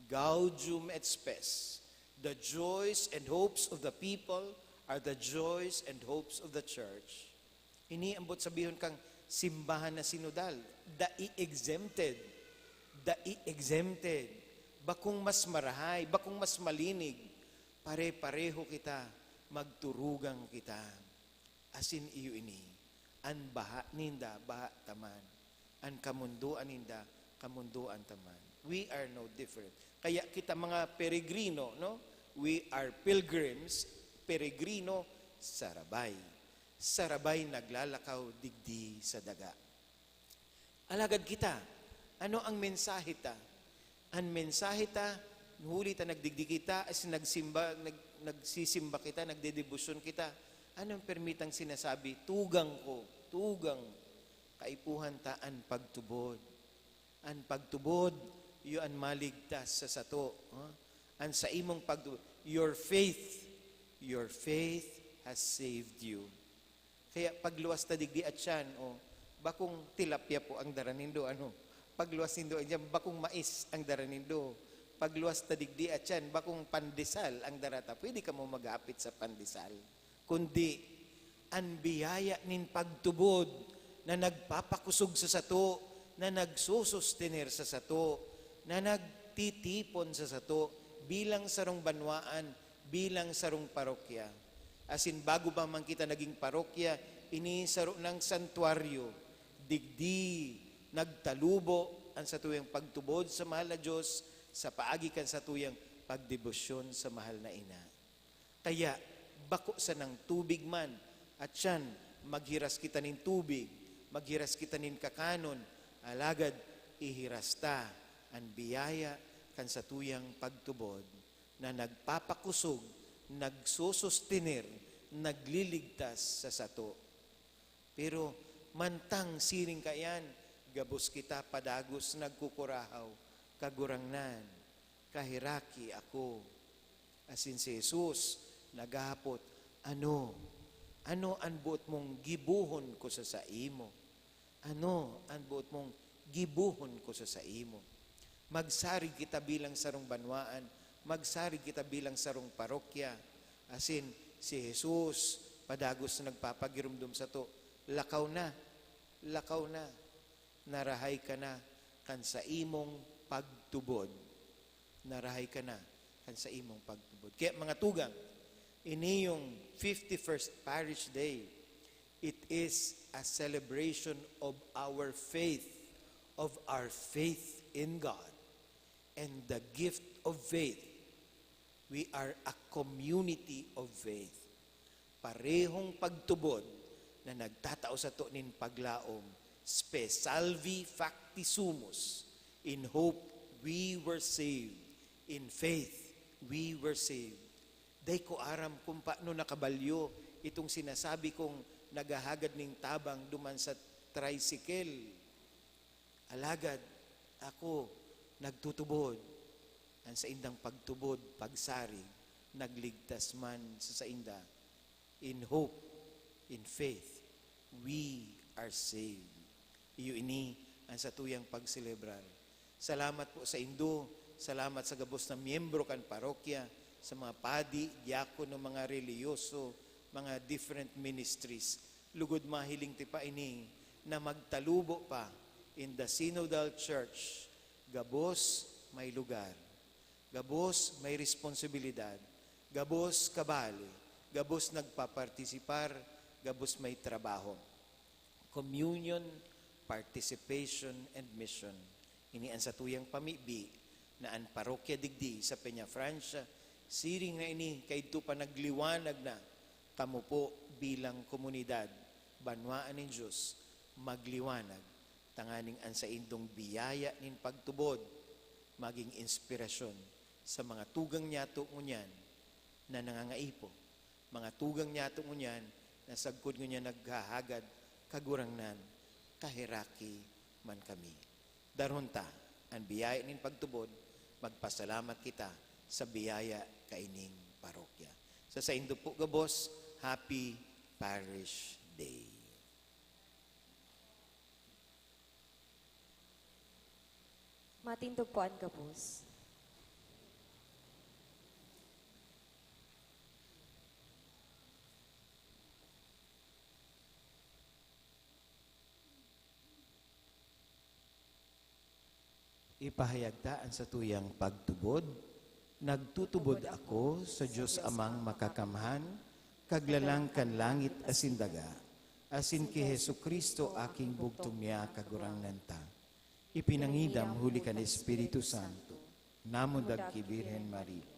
Gaudium et Spes. The joys and hopes of the people are the joys and hopes of the church. Ini ang buot sabihon kang simbahan na sinodal. Dai exempted. Dai exempted. Bakong mas marahay, bakong mas malinig. Pare-pareho kita, magturugang kita. Asin iyo ini, an baha ninda, baha ta man. An kamundoan ninda, kamundoan ta man. We are no different. Kaya kita mga peregrino, no? We are pilgrims, peregrino, sarabay. Sarabay naglalakaw digdi sa daga. Alagad kita, ano ang mensahe ta? An mensahe ta, huli ta nagdigdi kita, as nagsimba, nag-, nagsisimba kita, nagdedebosyon kita, Anong permitang sinasabi, "Tugang ko, tugang"? Kaipuhan ta an pagtubod. An pagtubod, iyo an maligtas sa sato, ha? An sa imong pagtubod, your faith, your faith has saved you. Kaya pagluwas ta digdi at siyan, o, bakong tilapia po ang dara nindo, ano? Pagluwas nindo, diyan, bakong mais ang dara nindo. Pagluwas ta digdi at siyan, bakong pandesal ang dara ta. Pwede kamo maghapit sa pandesal. Kundi, an biyaya nin pagtubod na nagpapakusog sa sato, na nagsusustener sa sato, na nagtitipon sa sato bilang sarong banwaan, bilang sarong parokya. Asin bago pa man kita naging parokya, ini saro nang santuaryo. Digdi nagtalubo an satuyang pagtubod sa mahal na Dios sa paagi kan satuyang pagdebosyon sa mahal na Ina. Kaya, bako sanang tubig man, at siyan, maghiras kita nin tubig, maghiras kita nin kakanon, alagad ihiras ta an biyaya kan satuyang pagtubod na nagpapakusog, nagsusustener, nagliligtas sa sato. Pero mantang siring kaiyan, gabos kita padagos nagkukurahaw, "Kagurangnan, kaheraki ako." Asin si Jesus naghahapot, "Ano? Ano an boot mong gibohon ko sa saimo? Ano an boot mong gibohon ko sa saimo?" Magsarig kita bilang sarong banwaan, magsarig kita bilang sarong parokya. Asin si Jesus padagos na nagpapagiromdom sato, "Lakaw na, lakaw na. Narahay ka na kan saimong pagtubod." Narahay ka na kan saimong pagtubod. Kaya, mga tugang, ini yung fifty-first Parish Day. It is a celebration of our faith, of our faith in God, and the gift of faith. We are a community of faith. Parehong pagtubod na nagtatao sato nin paglaom, "Spe salvi facti sumus, in hope we were saved, in faith we were saved." Dai ko aram kung paano nakabalyo itong sinasabi kong naghahagad nin tabang duman sa tricycle. Alagad ako nagtutubod. An saindang pagtubod, pagsarig, nagligtas man sa sainda. In hope, in faith, we are saved. Iyo ini an satuyang pagselebrar. Salamat po saindo, salamat sa gabos na miyembro kan parokya, sa mga padi, diakono, mga relihiyoso, mga different ministries. Lugod mahiling ti pa ini na magtalubo pa in the synodal church, gabos may lugar, gabos may responsibilidad, gabos kabali, gabos nagpapartisipar, gabos may trabaho. Communion, participation, and mission. Ini an satuyang pamibi na an parokya digdi sa Peñafrancia, siring na ini kaidto pa nagliwanag na, kamo po bilang komunidad, banwaan nin Dios, magliwanag, tanganing an saindong biyaya nin pagtubod magin inspirasyon sa mga tugang niyato ngunyan na nangangaipo, mga tugang niyato ngunyan na sagkod ngunyan naghahagad, "Kagurangnan, kaheraki man kami." Darhon ta an biyaya nin pagtubod, magpasalamat kita sa biyaya kaining parokya. Sa saindo po gabos, Happy Parish Day. Matindog po an gabos. Ipahayag ta an satuyang pagtubod. Nagtutubod ako sa Dios Amang Makakamhan, Kaglalang kan langit asin daga, asin ki Jesu-Cristo, aking bugtong niya, Kagurangnan ta. Ipinangidam huli kan Espiritu Santo, namundag ki Birhen Maria.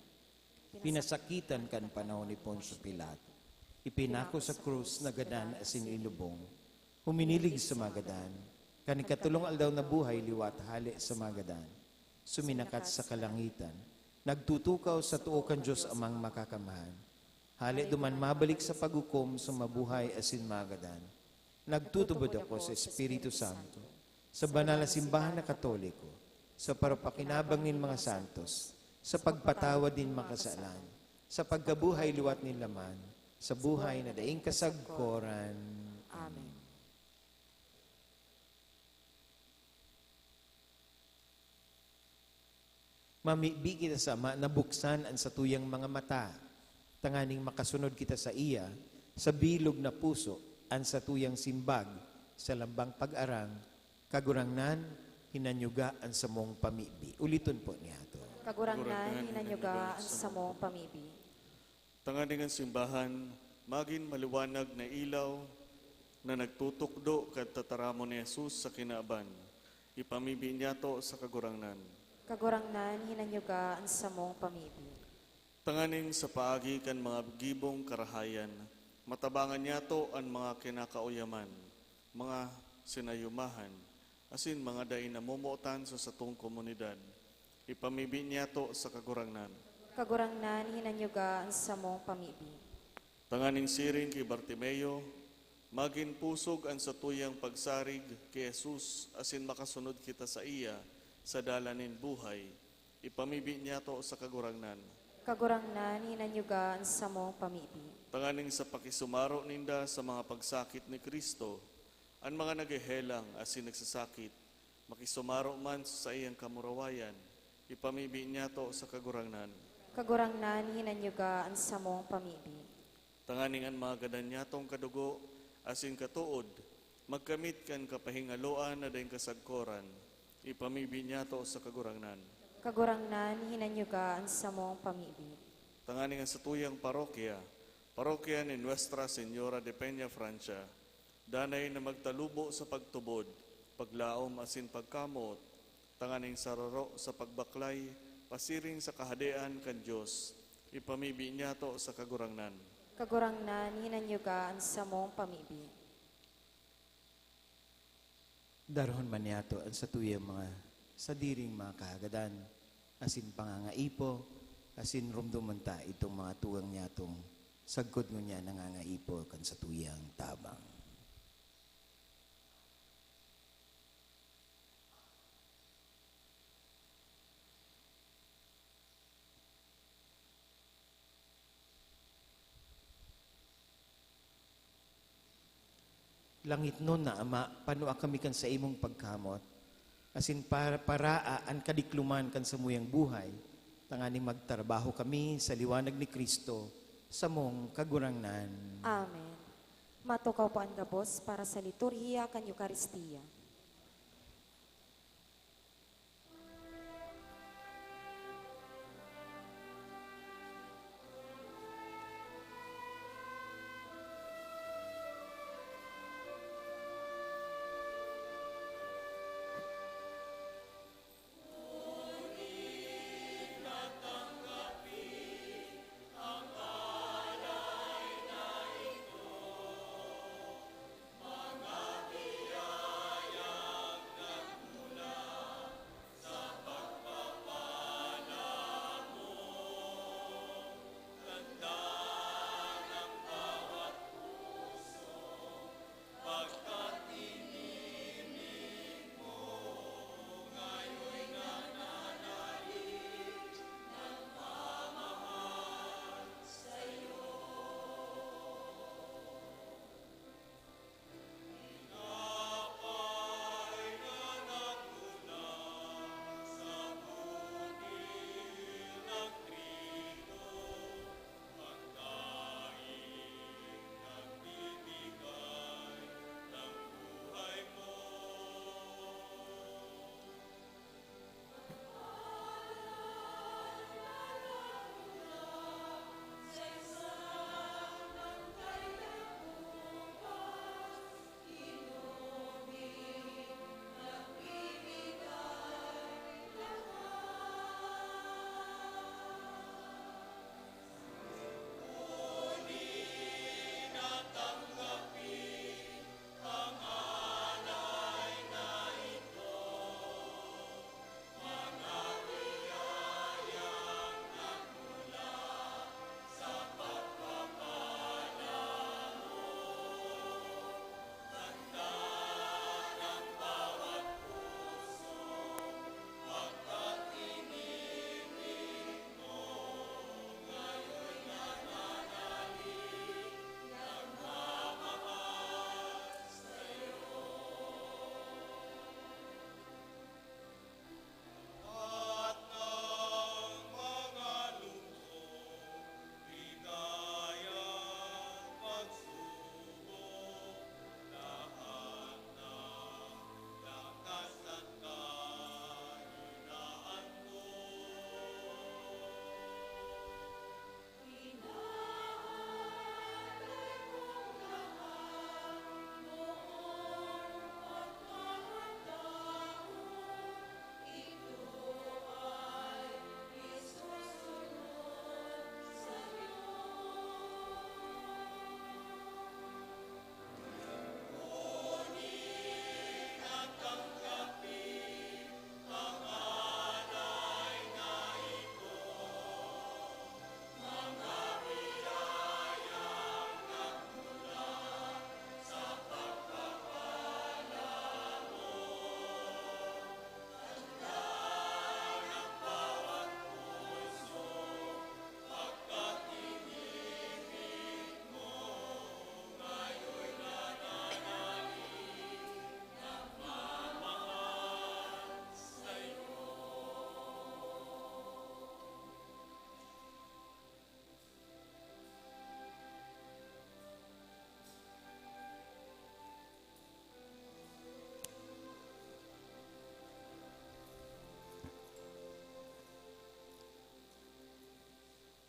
Pinasakitan kan panahon ni Poncio Pilato. Ipinako sa krus, nagadan asin inlubong. Huminilig sa magadan. Kan ikatolong aldaw nabuhay liwat hale sa magadan. Suminakat sa kalangitan. Nagtutukaw sa too kan Dios Amang Makakamhan. Hale duman mabalik sa paghukom sa mabuhay asin magadan. Nagtutubod ako sa Espiritu Santo, sa banal na simbahan na Katoliko, sa parapakinabang nin mga santos, sa pagpatawad nin mga kasalan, sa pagkabuhay liwat nin laman, sa buhay na daing kasagkoran. Amen. Mamibi kita sa Ama na buksan an satuyang mga mata, tanganing makasunod kita saiya, sa bilog na puso, an satuyang simbag, sa lambang pag-arang, Kagurangnan, hinanyuga an samong pamibi. Uliton po niyato. Kagurangnan, hinanyuga an samong pamibi. Tanganing an simbahan magin maliwanag na ilaw na nagtutukdo kan tataramon ni Jesus sa kinaban, ipamibi niyato sa Kagurangnan. Kagurangnan, hinanyuga an samong pamibi. Tanganing sa paagi kan mga gibong karahayan, matabangan niyato an mga kinakauyaman, mga sinayumahan, asin mga dai namomotan sa satong komunidad, ipamibi niyato sa Kagurangnan. Kagurangnan, hinanyuga an samong pamibi. Tanganing siring ki Bartimeo, magin pusog an satuyang pagsarig ki Jesus asin makasunod kita saiya sa dalan nin buhay, ipamibi niyato sa Kagurangnan. Kagurangnan, hinanyuga an samong pamibi. Tanganing sa pakisumaro ninda sa mga pagsakit ni Cristo, an mga naghehelang asin nagsasakit, makisumaro man sa saiyang kamurawayan, ipamibi niyato sa Kagurangnan. Kagurangnan, hinanyuga an samong pamibi. Tanganing an mga gadan niyatong kadugo asin katood magkamit kan kapahingaloan na daing kasagkoran, ipamibi niyato sa Kagurangnan. Kagurangnan, hinanyuga an samong pamibi. Tanganing an satuyang parokya, parokya ni Nuestra Señora de Peña Francia, danay na magtalubo sa pagtubod, paglaom asin pagkamoot, tanganing sararo sa pagbaklay pasiring sa Kahadean kan Dios, ipamibi niyato sa Kagurangnan. Kagurangnan, hinanyuga an samong pamibi. Darahon man niyato an satuyang mga sadiring mga kahagadan asin pangangaipo, asin rumdoman ta itong mga tugang niyatong sagkod ngunyan nangangaipo kan satuyang tabang. Langitnon na Ama, panua kami kan saimong pagkamoot, asin para paraa an kadikloman kan samuyang buhay, tanganing magtrabaho kami sa liwanag ni Cristo, samong Kagurangnan. Amen. Matukaw po an gabos para sa liturhiya kan Eukaristia.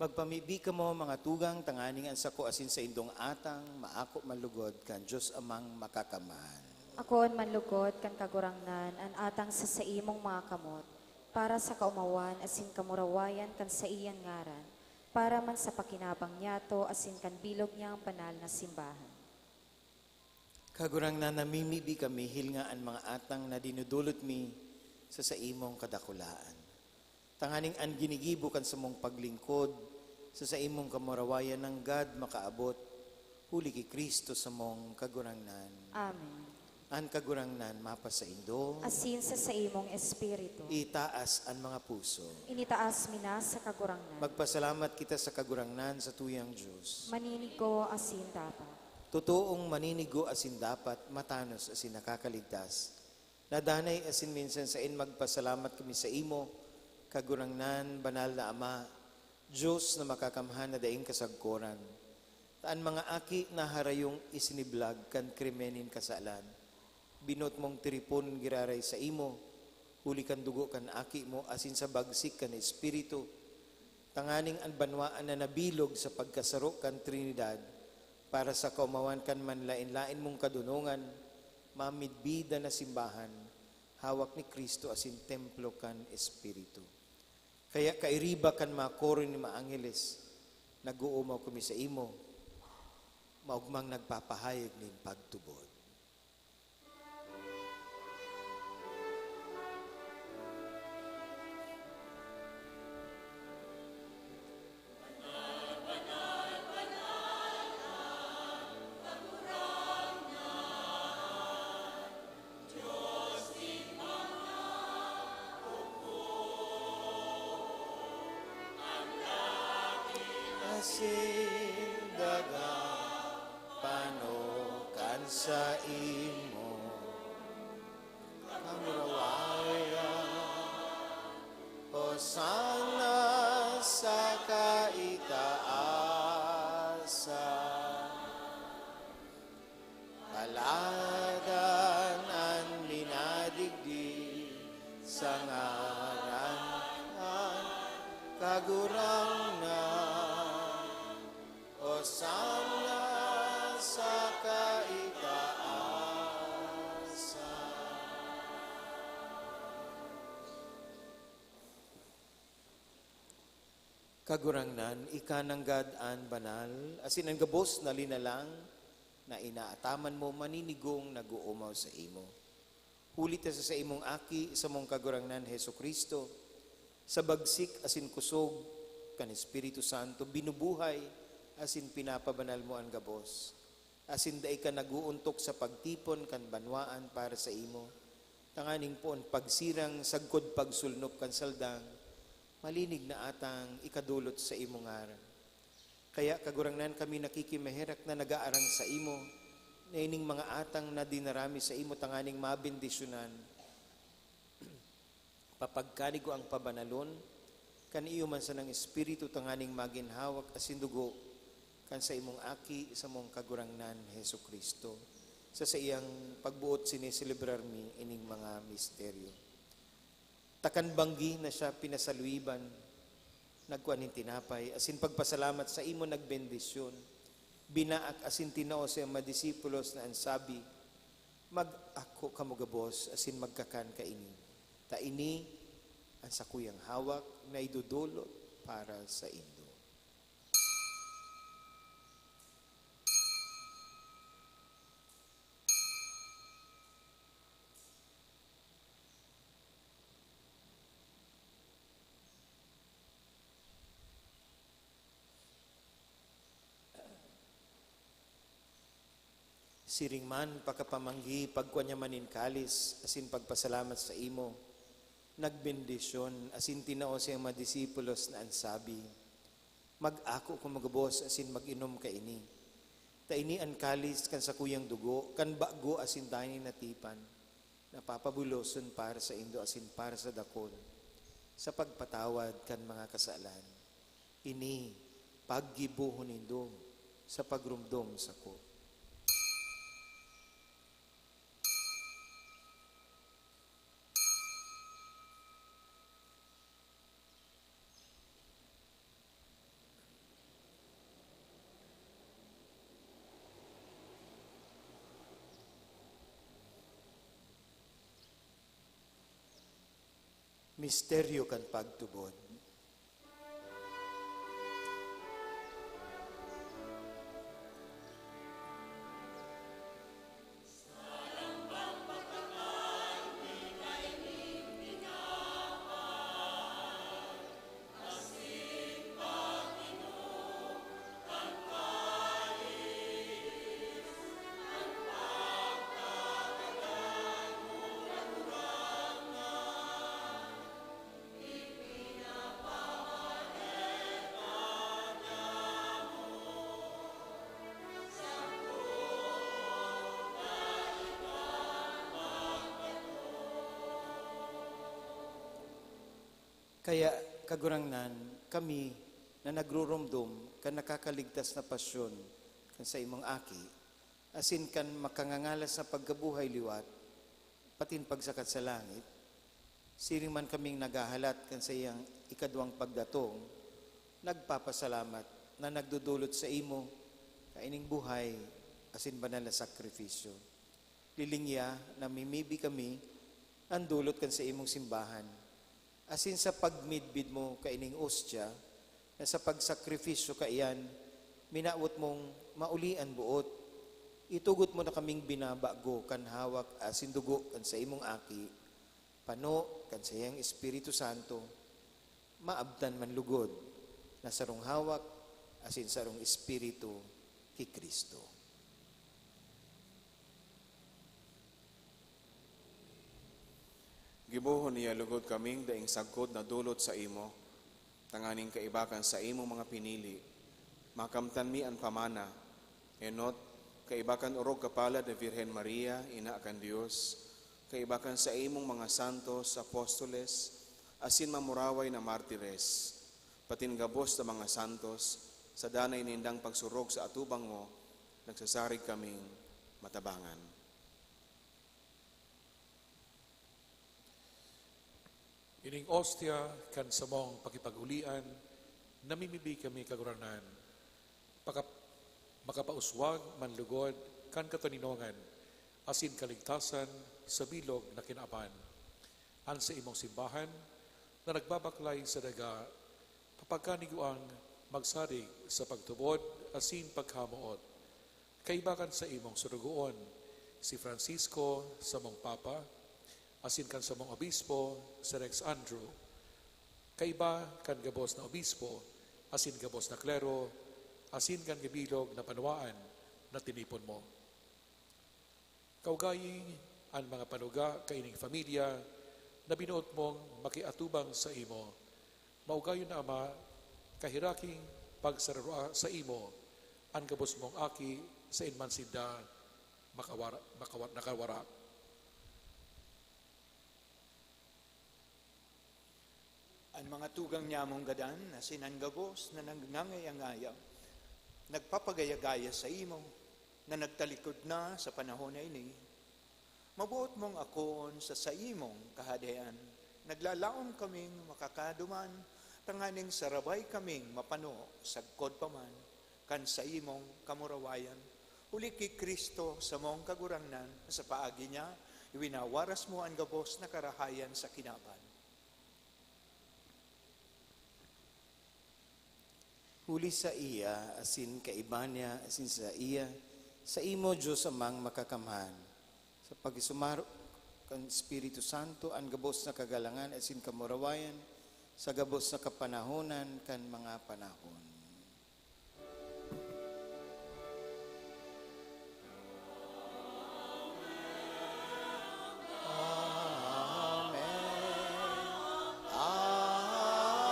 Magpamibi kamo, mga tugang, tanganing an sako asin saindong atang maako manlugod kan Dios Amang Makakamhan. Akoon manlugod kan Kagurangnan an atang sa saimong mga kamot, para sa kaomawan asin kamurawayan kan saiyang ngaran, para man sa pakinabang niyato asin kan bilog niyang banal na simbahan. Kagurangnan, namimibi kami, hilnga an mga atang na dinudulot mi sa saimong kadakulaan. Tanganing an ginigibo kan samong paglingkod sa saimong kamurawayan nanggad makaabot, huli ki Cristo samong Kagurangnan. Amen. An Kagurangnan mapasaindo. Asin sa saimong espiritu. Itaas an mga puso. Initaas mi na sa Kagurangnan. Magpasalamat kita sa Kagurangnan, sa tuyang Dios. Maninigo asin dapat. Totoong maninigo asin dapat, matanos asin nakakaligtas. Nadanay asin minsan saen magpasalamat kami saimo, Kagurangnan, Banal na Ama, Dios na Makakamhan na daing kasagkoran. Ta an mga aki na harayong isiniblag kan krimen nin kasalan, binoot mong tiripon giraray saimo, huli kan dugo kan Aki mo asin sa bagsik kan Espiritu, tanganing an banwaan na nabilog sa pagkasaro kan Trinidad, para sa kaomawan kan manlaen-laen mong kadonongan, mamidbida na simbahan, hawak ni Cristo asin templo kan Espiritu. Kaya kairiba kan mga koro nin mga angheles, nag-oomaw kami saimo, maogmang nagpapahayag nin pagtubod. Asin daga pano kan saimo kamurawayan, Hosanna sa kaitaasan. Paladan an minadigdi sa ngaran kan Kagurangnan. Hosanna sa kaitaasan. Kagurangnan, ika nanggad an banal, asin an gabos na linalang na inaataman mo maninigong nag-oomaw saimo. Huli ta sa saimong Aki, samong Kagurangnan Jesu-Cristo, sa bagsik asin kusog kan Espiritu Santo, binubuhay asin pinapabanal mo an gabos, asin dai ka nag-oontok sa pagtipon kan banwaan para saimo, tanganing poon pagsirang sagkod pagsulnop kan saldang, malinig na atang ikadolot sa imong ngaran. Kaya, Kagurangnan, kami nakikimaherak na nag-aarang saimo, na ining mga atang na dinara mi saimo tanganing mabendisyonan, papagkanigo ang pabanalon kan iyo man sanang Espiritu tanganing magin hawak asin dugo kan saimong Aki, samong Kagurangnan, Jesu-Cristo. Sa saiyang pagboot sineselebrar mi ining mga misteryo. Ta kan banggi na siya pinasaluyban, nagkua nin tinapay, asin pagpasalamat saimo, nagbendisyon, binaak asin tinao sa iyang mga disipulos na an sabi, "Mag-ako kamo gabos asin magkakan kaini, ta ini an sakuyang hawak na idodolot para saindo." Siring man, pakapamanggi, pagkua niya man nin kalis, asin pagpasalamat saimo, nagbendisyon, asin tinao sa iyang mga disipulos na an sabi, "Mag-ako kamo gabos asin mag-inom kaini. Ta ini an kalis kan sakuyang dugo, kan bago asin danay na tipan, na papabuloson para saindo asin para sa dakul, sa pagpatawad kan mga kasalan. Ini paggibohon nindo sa pagromdom sako." Misteryo kan pagtubod. Kaya, Kagurangnan, kami na nagruromdom kan nakakaligtas na pasyon kan saimong Aki, asin kan makangangalas na pagkabuhay liwat, patin pagsakat sa langit, siring man kaming naghahalat kan saiyang ikaduwang pagdatong, nagpapasalamat na nagdodolot saimo kaining buhay asin banal na sakripisyo. Lilingya na mimibi kami an dolot kan saimong simbahan, asin sa pagmidbid mo kaining ostya na sa pagsakripisyo kaiyan minawot mong mauli an boot, itugot mo na kaming binabago kan hawak asin dugo kan saimong Aki, pano kan saiyang Espiritu Santo, maabtan man lugod na sarong hawak asin sarong Espiritu ki Cristo. Gibohon niya lugod kaming daing sagkod na dolot saimo, tanganing kaiba kan saimong mga pinili, makamtan mi an pamana, enot, kaiba kan orog kapalad na Birhen Maria, Ina kan Dios, kaiba kan saimong mga santos, apostoles, asin mamuraway na martires, patin gabos na mga santos, sa danay nindang pagsurog sa atubang mo, nagsasarig kaming matabangan. Ining ostya kan samong pakipag-olian, namimibi kami, Kagurangnan, pakap-, makapauswag man lugod kan katoninongan asin kaligtasan sa bilog na kinaban. An saimong simbahan na nagbabaklay sa daga, papagkaniguang magsarig sa pagtubod asin pagkamoot. Kaiba kan saimong sorogoon, si Francisco, samong Papa, asin kan samong Obispo, si Rex Andrew. Kaiba kan gabos na obispo, asin gabos na klero, asin kan gibilog na banwaan na tinipon mo. Kaugayi an mga panuga kaining familya na binoot mong makiatubang saimo. Maugayon na, Ama, kahiraking pagsararua saimo an gabos mong aki, sain man sinda makawara-, makawar-, nakawara. An mga tugang nyamong gadan, asin an gabos na nangangayangayang, nagpapagaya-gaya saimo, na nagtalikod na sa panahon na ini. Maboot mong akoon sa saimong Kahadean. Naglalaom kaming makakaduman, tanganing sarabay kaming mapano sagkod pa man kan saimong kamurawayan. Huli ki Cristo, samong Kagurangnan, sa paagi niya, iwinawaras mo an gabos na karahayan sa kinaban. Huli saiya, asin kaiba niya, asin saiya, saimo, Dios Amang Makakamhan, sa pagisumarog kan Espiritu Santo, an gabos na kagalangan asin kamurawayan, sa gabos na kapanahonan kan mga panahon. Amen. Amen. Amen.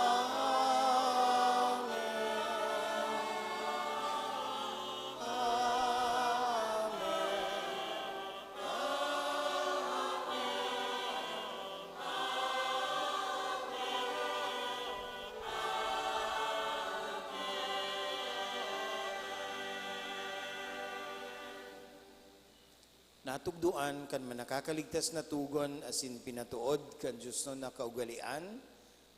Natugdoan kan manakakaligtas na tugon asin pinatood kan diosnon na kaugalean,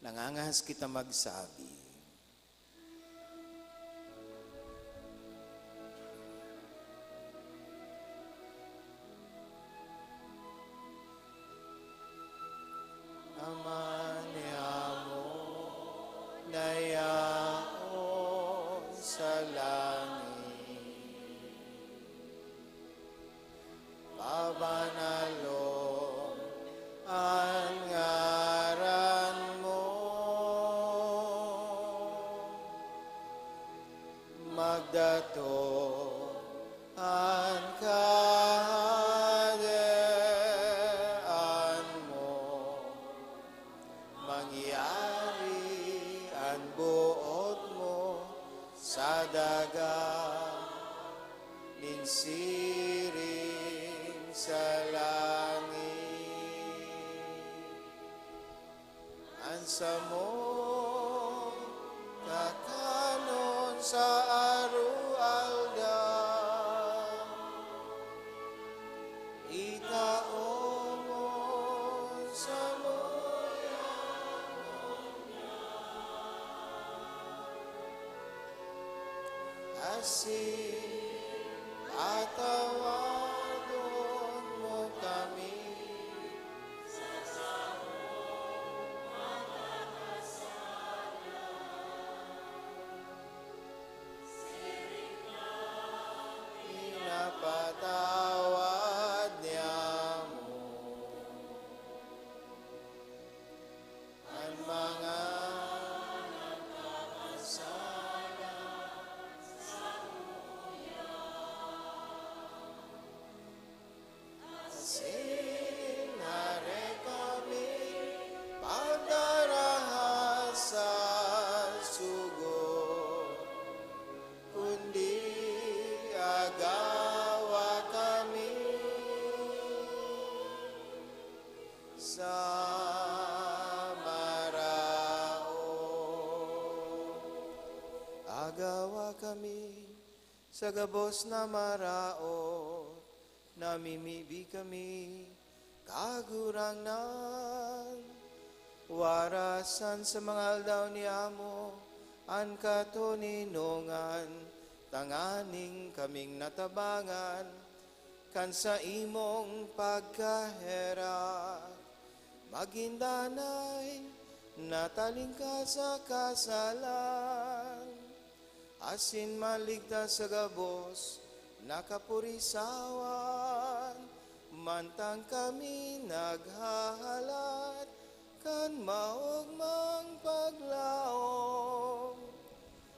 nangangahas kita magsabi. Aman To an Kahadean mo, mangyari an boot mo sa daga nin siring sa langit. An samong kakanon sa aroaldaw, itao mo samuya ngunyan, asin patawadon mo kami sa samong mga kasala, siring na pinapatawad niamo an mga nagkakasala samuya. Asin hare kami pagdaraha sa sugo, kundi agawa kami sa maraot. Agawa kami sa gabos na maraot, namimibi kami, Kagurangnan. Warasan sa mga aldaw ni Amo an katoninongan, tanganing kaming natabangan kan saimong pagkaherak, magin danay, natalingkas sa kasalan, asin maligtas sa gabos na kapurisawan, mantang kami naghahalat kan maogmang paglaom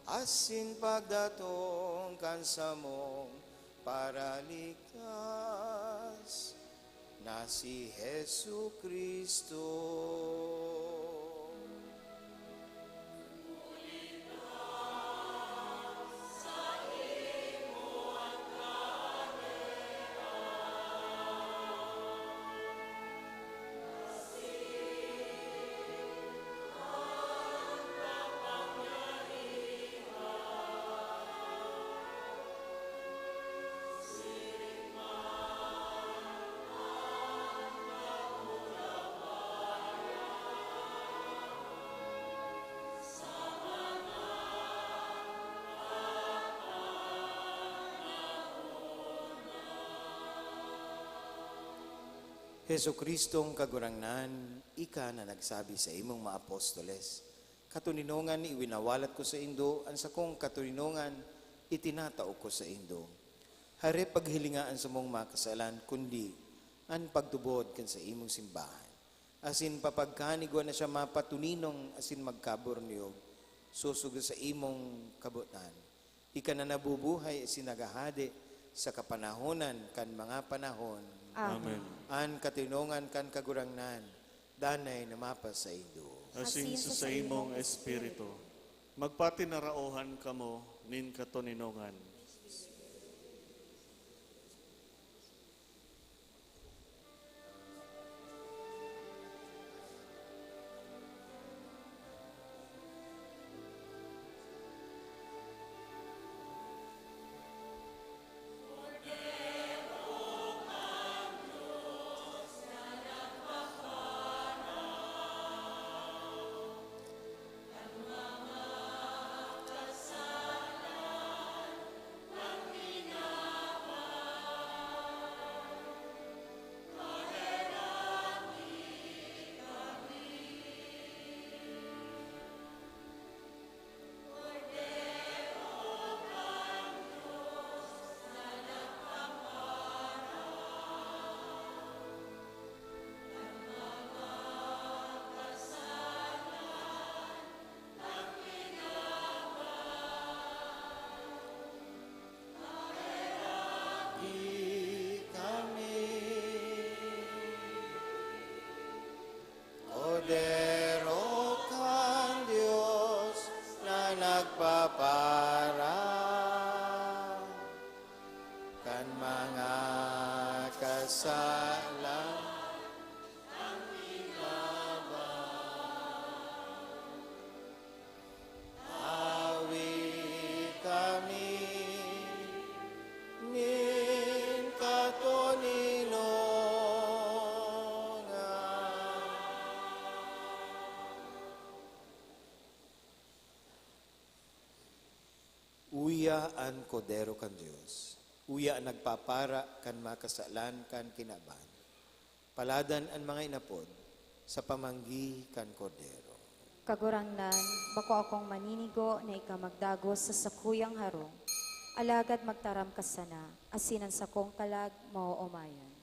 asin pagdatong kan samong Paraligtas na si Jesu-Cristo. Jesu-Cristong Kagurangnan, ika na nagsabi saimong mga apostoles, "Katoninongan iwinawalat ko saindo, an sakong katoninongan itinatao ko saindo." Hare paghilinga an samong mga kasalan, kundi an pagtubod kan saimong simbahan. Asin papagkanigwa na siya mapatoninong asin magkaborniyog, sosog sa imong kabotan. Ika na nabubuhay asin naghahade sa kapanahonan kan mga panahon. Amen. Amen. An katinongan kan Kagurangnan, danay na mapasaindo. Asin sa saimong espiritu. Magpatinaraohan kamo nin katoninongan. kami. Kordero kan Dios na nagpapara kan mga kasalan. Awi kami nin katoninongan. Uya an Kordero kan Dios. Uya an nagpapara kan mga kasalan kan kinaban. Paladan an mga inapod sa pamanggi kan Kordero. Kagurangnan, bako akong maninigo na ika magdagos sa sakuyang harong, alagad magtaram ka sana, asin an sakong kalag maoomayan.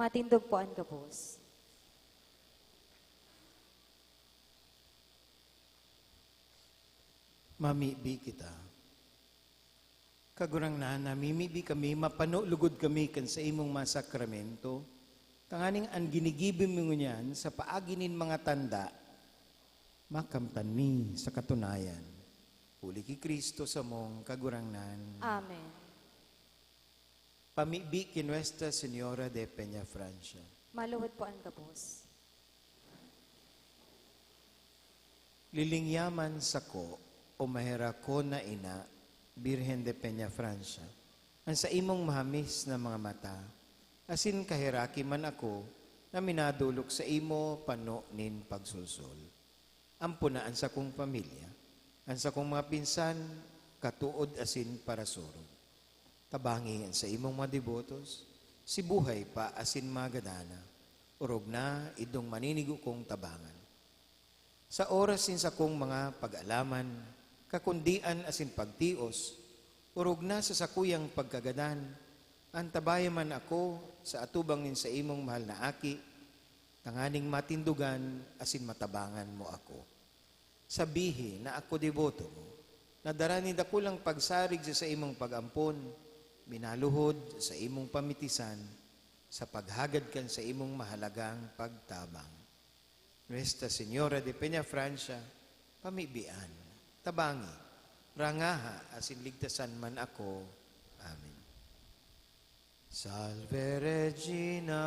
Matindog po an gabos. Mamibi kita. Kagurangnan, namimibi kami, mapano lugod kami kan saimong mga sakramento, tanganing an ginigibo mi ngunyan sa paagi nin mga tanda, makamtan mi sa katunayan. Huli ki Cristo samong Kagurangnan. Amen. Pamibi ki Nuestra Señora de Peñafrancia. Maluhod po an gabos. Lilingyaman sako, o maherakon na ina, Birhen de Peñafrancia, an saimong mahamis na mga mata, asin kaheraki man ako na minadolok saimo pano nin pagsolsol. Ampona an sakong pamilya, an sakong mga pinsan, katood asin parasurog. Tabangi an saimong mga debotos, si buhay pa asin magadana, orog na idong maninigo kong tabangan. Sa oras nin sakong mga pag-alaman, kakundian asin pagtios, orog na sa sakuyang pagkagadan, antabayan man ako sa atubang nin saimong mahal na aki, tanganing matindogan asin matabangan mo ako. Sabihi na ako deboto mo, na dara nin dakulang pagsarig sa saimong pag-ampon, minaluhod sa saimong pamitisan, sa paghagad kan saimong mahalagang pagtabang. Nuestra Señora de Peñafrancia, pamibian, tabangi, rangaha, asin ligtasan man ako. Amen. Salve Regina.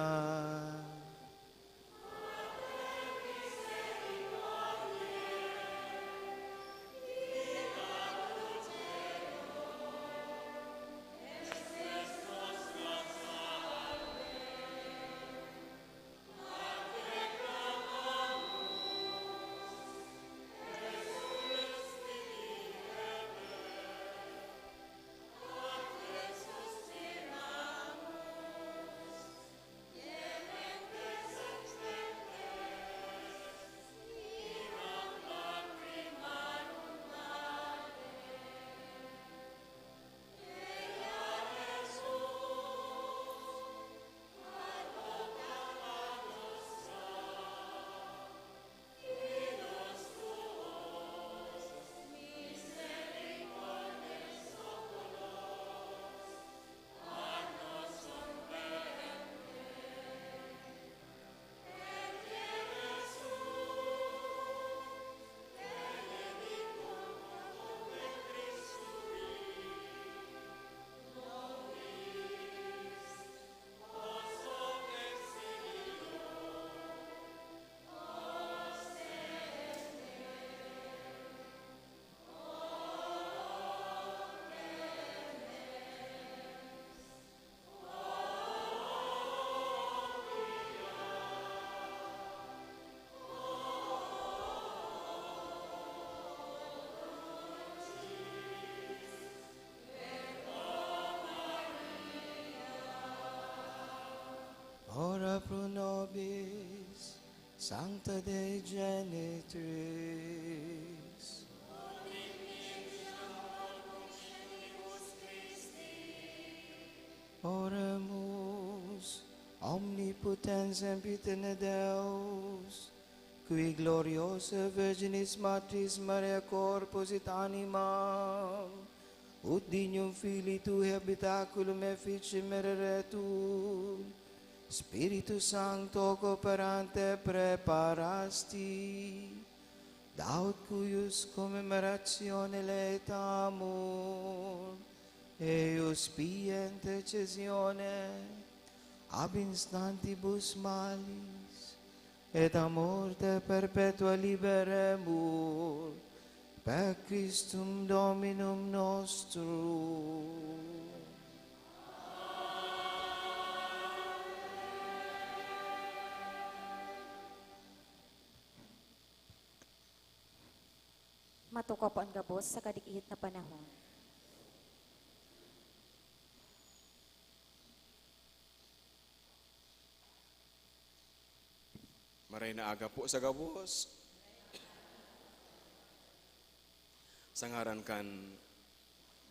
Ora pro nobis, Sancta Dei Genitrix. Oremus, Omnipotens sempiterna Deus, qui gloriosa Virginis Matris Maria corpus et animam, ut dignum filii tuae habitaculum efficem ereretur, Spiritu Sancto cooperante preparasti, daut cuius commemorationem laetamur, eius pia intercessione ab instantibus malis, et a morte perpetua liberemur, per Christum Dominum nostrum. Matukaw po an gabos sa kadig-ihit na panahon. Maray na aga po sa gabos. Sa ngaran kan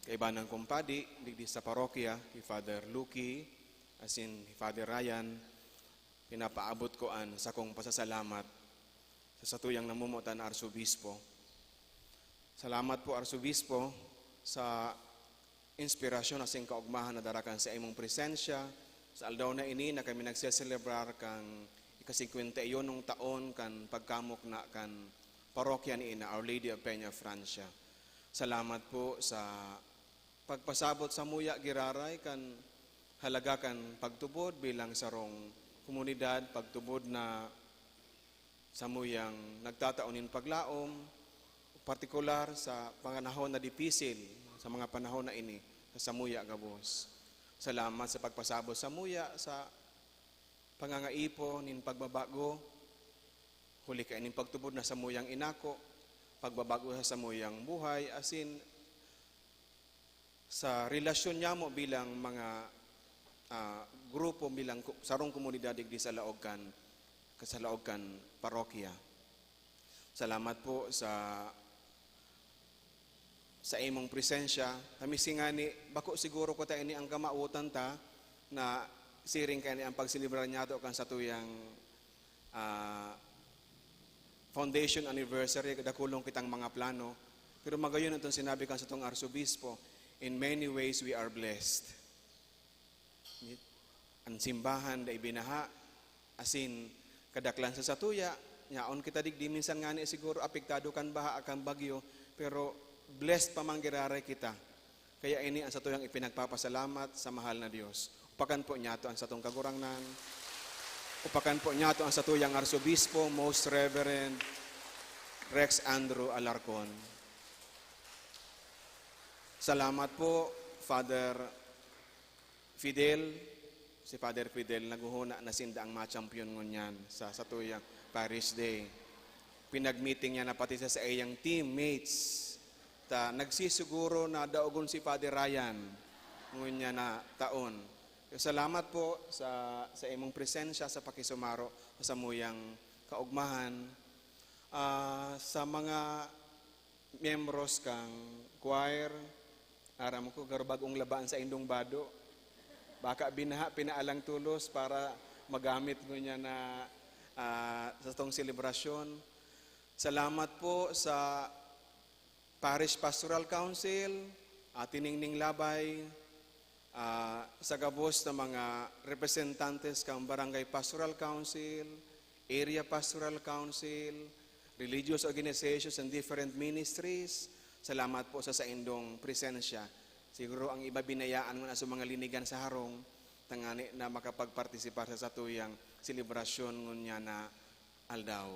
kaibanan kong padi, digdi sa parokya, ki Father Lucky, asin ki Father Ryan, Pinapaabot ko an sakong pasasalamat sa satuyang namomotan na Arsobispo. Salamat po, Arsobispo, sa inspirasyon asin kaogmahan na dara kan saimong presensya sa aldaw na ini na kami nagseselebrar kan ika-singkwenta y unong taon kan pagkamukna kan parokya ni Ina, Our Lady of Peña Francia. Salamat po sa pagpasabot samuya giraray kan halaga kan pagtubod bilang sarong komunidad, pagtubod na samuyang nagtatao nin paglaom, partikular sa panahon na dipisil, sa mga panahon na ini, sa samuya gabos. Salamat sa pagpasabot samuya sa pangangaipo nin pagbabago, huli kaining pagtubod na samuyang inako, pagbabago sa samuyang buhay, asin sa relasyon nyamo bilang mga, ah, grupo, bilang ku-, sarong komunidad digdi sa laog kan, sa laog kan parokya. Salamat po sa, sa imong presensya. Kami si ngani, bako siguro ko ta ini ang kamawotan ta na siring kani ang pagselebrar niyato kan satuyang, ah, foundation anniversary, dakulon kitang mga plano. Pero magayon itong sinabi kan satong arsobispo, "In many ways, we are blessed." An simbahan dai binaha, asin kadaklan sa satuya, yaon kita digdi minsan ngani siguro apektado kan baha, kan bagyo, pero blessed pa man giraray kita. Kaya ini ang satuyang ipinagpapasalamat sa mahal na Dios. Upakan po niyato ang satong Kagurangnan. Upakan po niyato ang satuyang Arsobispo, Most Reverend Rex Andrew Alarcon. Salamat po, Father Fidel. Si Father Fidel, naghuhuna na sinda ang ma-champion ngunyan sa satuyang Parish Day. Pinag-meeting niya na pati sa saiyang teammates. Ta nagsisiguro na daogon si Father Ryan ngunyan na taon. Salamat po sa, sa imong presensya sa pakisumaro sa samuyang kaugmahan. Ah, sa mga miyembros kang choir, aram ko, garo bag-ong laba an saindong bado. Baka binaha, pinaalang tolos para magamit ngunyan na, ah, satong selebrasyon. Salamat po sa Parish Pastoral Council, Ate Ningning Labay, ah, sa gabos na mga representantes kan Barangay Pastoral Council, Area Pastoral Council, religious organizations and different ministries, salamat po sa saindong presensya. Siguro ang iba binayaan mo na sa mga linigan sa harong, tangani na makapagpartisipar sa satuyang selebrasyon ngunyan na aldaw.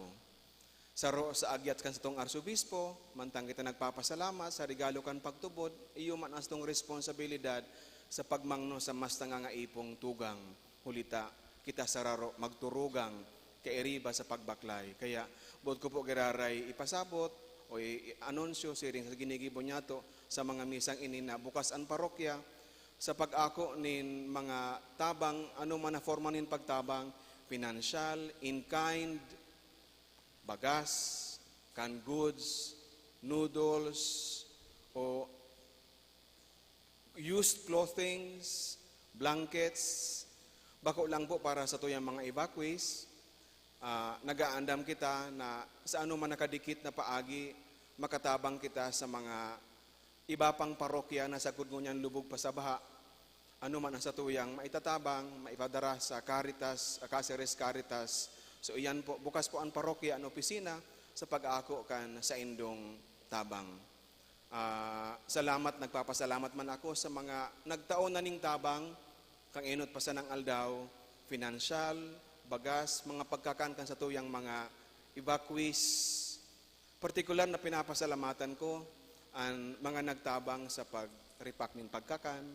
Saro sa agyat kan satong arsobispo, mantang kita nagpapasalamat sa regalo kan pagtubod, iyo man ang satong responsabilidad sa pagmangno sa mas nangangaipong tugang. Huli ta, kita sararo magturugang kairiba sa pagbaklay. Kaya, boot ko po giraray ipasabot o i-, i-anunsyo siring sa ginigibo niyato sa mga misang ini na bukas an parokya sa pag-ako nin mga tabang, ano man na forma nin pagtabang, pinansyal, in kind, bagas, canned goods, noodles, o used clothings, blankets, bako lang po para sa tuyang mga evacuees. Ah, nag-aandam kita na sa anoman na kadikit na paagi, makatabang kita sa mga iba pang parokya na sagkod ngunyan lubog pa sa baha. Ano man ang satuyang maitatabang, maipadara sa Caritas, ah, Caceres Caritas. So, iyan po, bukas po ang parokya, ang opisina, sa pag-ako kan saindong tabang. Ah, salamat, nagpapasalamat man ako sa mga nagtao na ning tabang, kan enot pa sanang aldaw, pinansyal, bagas, mga pagkakan kan satuyang mga evacuees. Partikular na pinapasalamatan ko an mga nagtabang sa pag-repack nin pagkakan,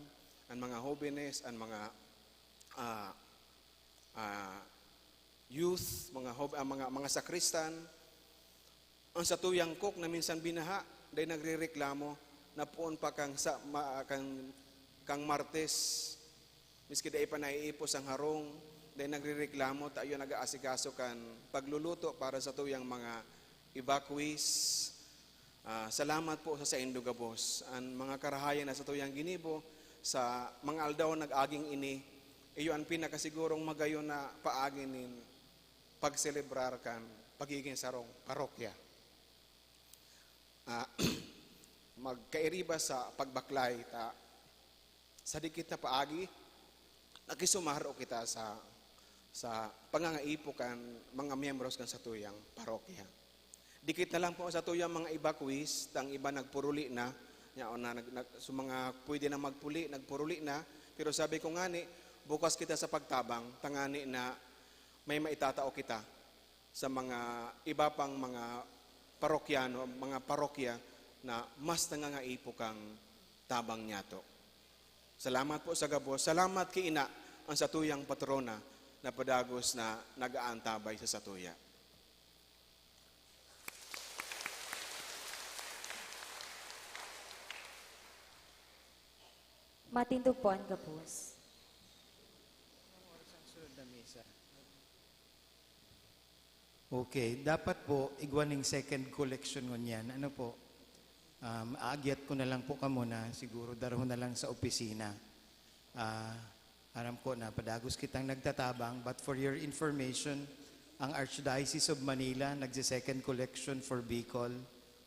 an mga hobenes, an mga, ah, ah, youth, mga hob-, ah, mga, mga sakristan. Ang satuyang cook na minsan binaha, dai nagrereklamo, na poon pa kang sa, ma-, kang, kang Martes, miski dai pa naiipos ang harong, dai nagrereklamo, ta iyo nag-aasikaso kan pagluluto para sa tuyang mga evacuees. Ah, salamat po sa saindo gabos. An mga karahayan na satuyang ginibo sa mga aldaw nag-aging ini, Iyo an pinakasigurong magayon na paagi nin pagselebrar kan pagigin sarong parokya. Ah, magkairiba sa pagbaklay ta sa dikit na paagi, nakisumaro kita sa, sa pangangaipo kan mga miyembros kan satuyang parokya. Dikit na lang po ang satuyang mga evacuees, tang iba nagpuruli na, yaon na, nag, nag, so mga pwede na magpuli, nagpuruli na. Pero sabi ko ngani, bukas kita sa pagtabang, tangani na may maitatao kita sa mga iba pang mga parokyano, mga parokya na mas nangangaipo kang tabang niyato. Salamat po sa gabos. Salamat ki Ina, ang satuyang patrona na padagos na nag-aantabay sa satuya. Matindog po an gabos. Okay, dapat po igwa ning second collection ngunyan. Ano po? Um, aagyat ko na lang po kamo na siguro darahon na lang sa opisina. Ah, aram ko na padagos kitang nagtatabang, but for your information, ang Archdiocese of Manila nagse-second collection for Bicol.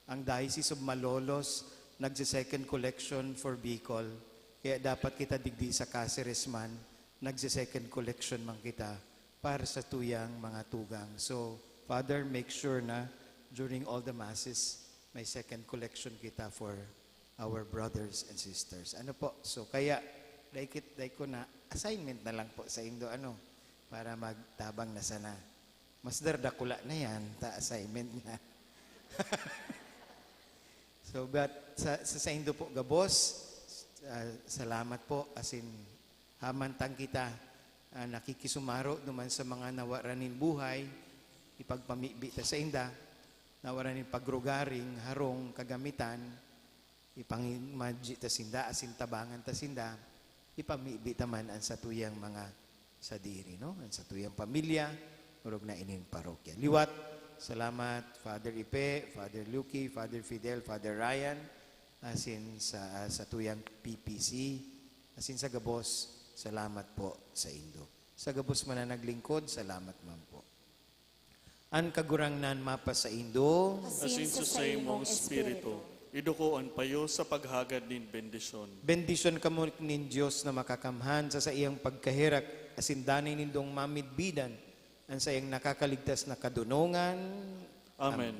Ang Diocese of Malolos nagse-second collection for Bicol. Kaya dapat kita digdi sa Caceres man, nagse-second collection man kita para sa tuyang mga tugang. So, Father, make sure na during all the masses, may second collection kita for our brothers and sisters. Ano po? So, kaya, dai kit-, dai ko na, assignment na lang po sa indo, ano, para magtabang na sana. Mas dardakula na yan, ta assignment na. So, but sa, sa saindo po gabos, ah, salamat po, asin hamantang kita, ah, nakikisumaro duman sa mga nawaran nin buhay, ipagpamibi ta sainda, nawaran nin pagrugaring, harong, kagamitan, ipangimadji ta sinda, asin tabangan ta sinda, ipamibi ta man an satuyang mga sadiri, no? An satuyang pamilya, orog na ining parokya. Liwat, salamat, Father Ipe, Father Lucky, Father Fidel, Father Ryan, asin sa, sa tuyang P P C, asin sa gabos, salamat po sa indo. Sa gabos man na naglingkod, salamat man po. An Kagurangnan mapasaindo. Asin sa saimong espiritu. Iduko an payo sa paghagad nin bendisyon. Bendisyon kamo nin Dios na Makakamhan sa saiyang pagkaherak, asin danay nindong mamidbidan an saiyang nakakaligtas na kadonongan. Amen.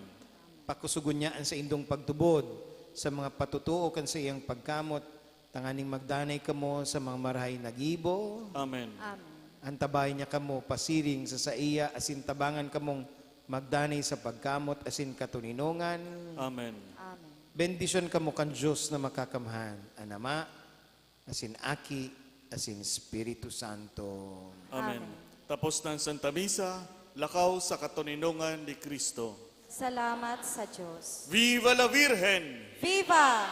Pakusugon niya an saindong pagtubod sa mga patotoo kan saiyang pagkamot, tanganing magdanay kamo sa mga marahay na gibo. Amen. Amen. Antabayan niya kamo pasiring sa saiya, asin tabangan kamong magdanay sa pagkamot asin katoninongan. Amen. Amen. Bendisyon kamo kan Dios na Makakamhan, an Ama, asin Aki, asin Espiritu Santo. Amen. Amen. Tapos na an Santa Misa, lakaw sa katoninongan ni Cristo. Salamat sa Diyos. Viva la Virgen! Viva!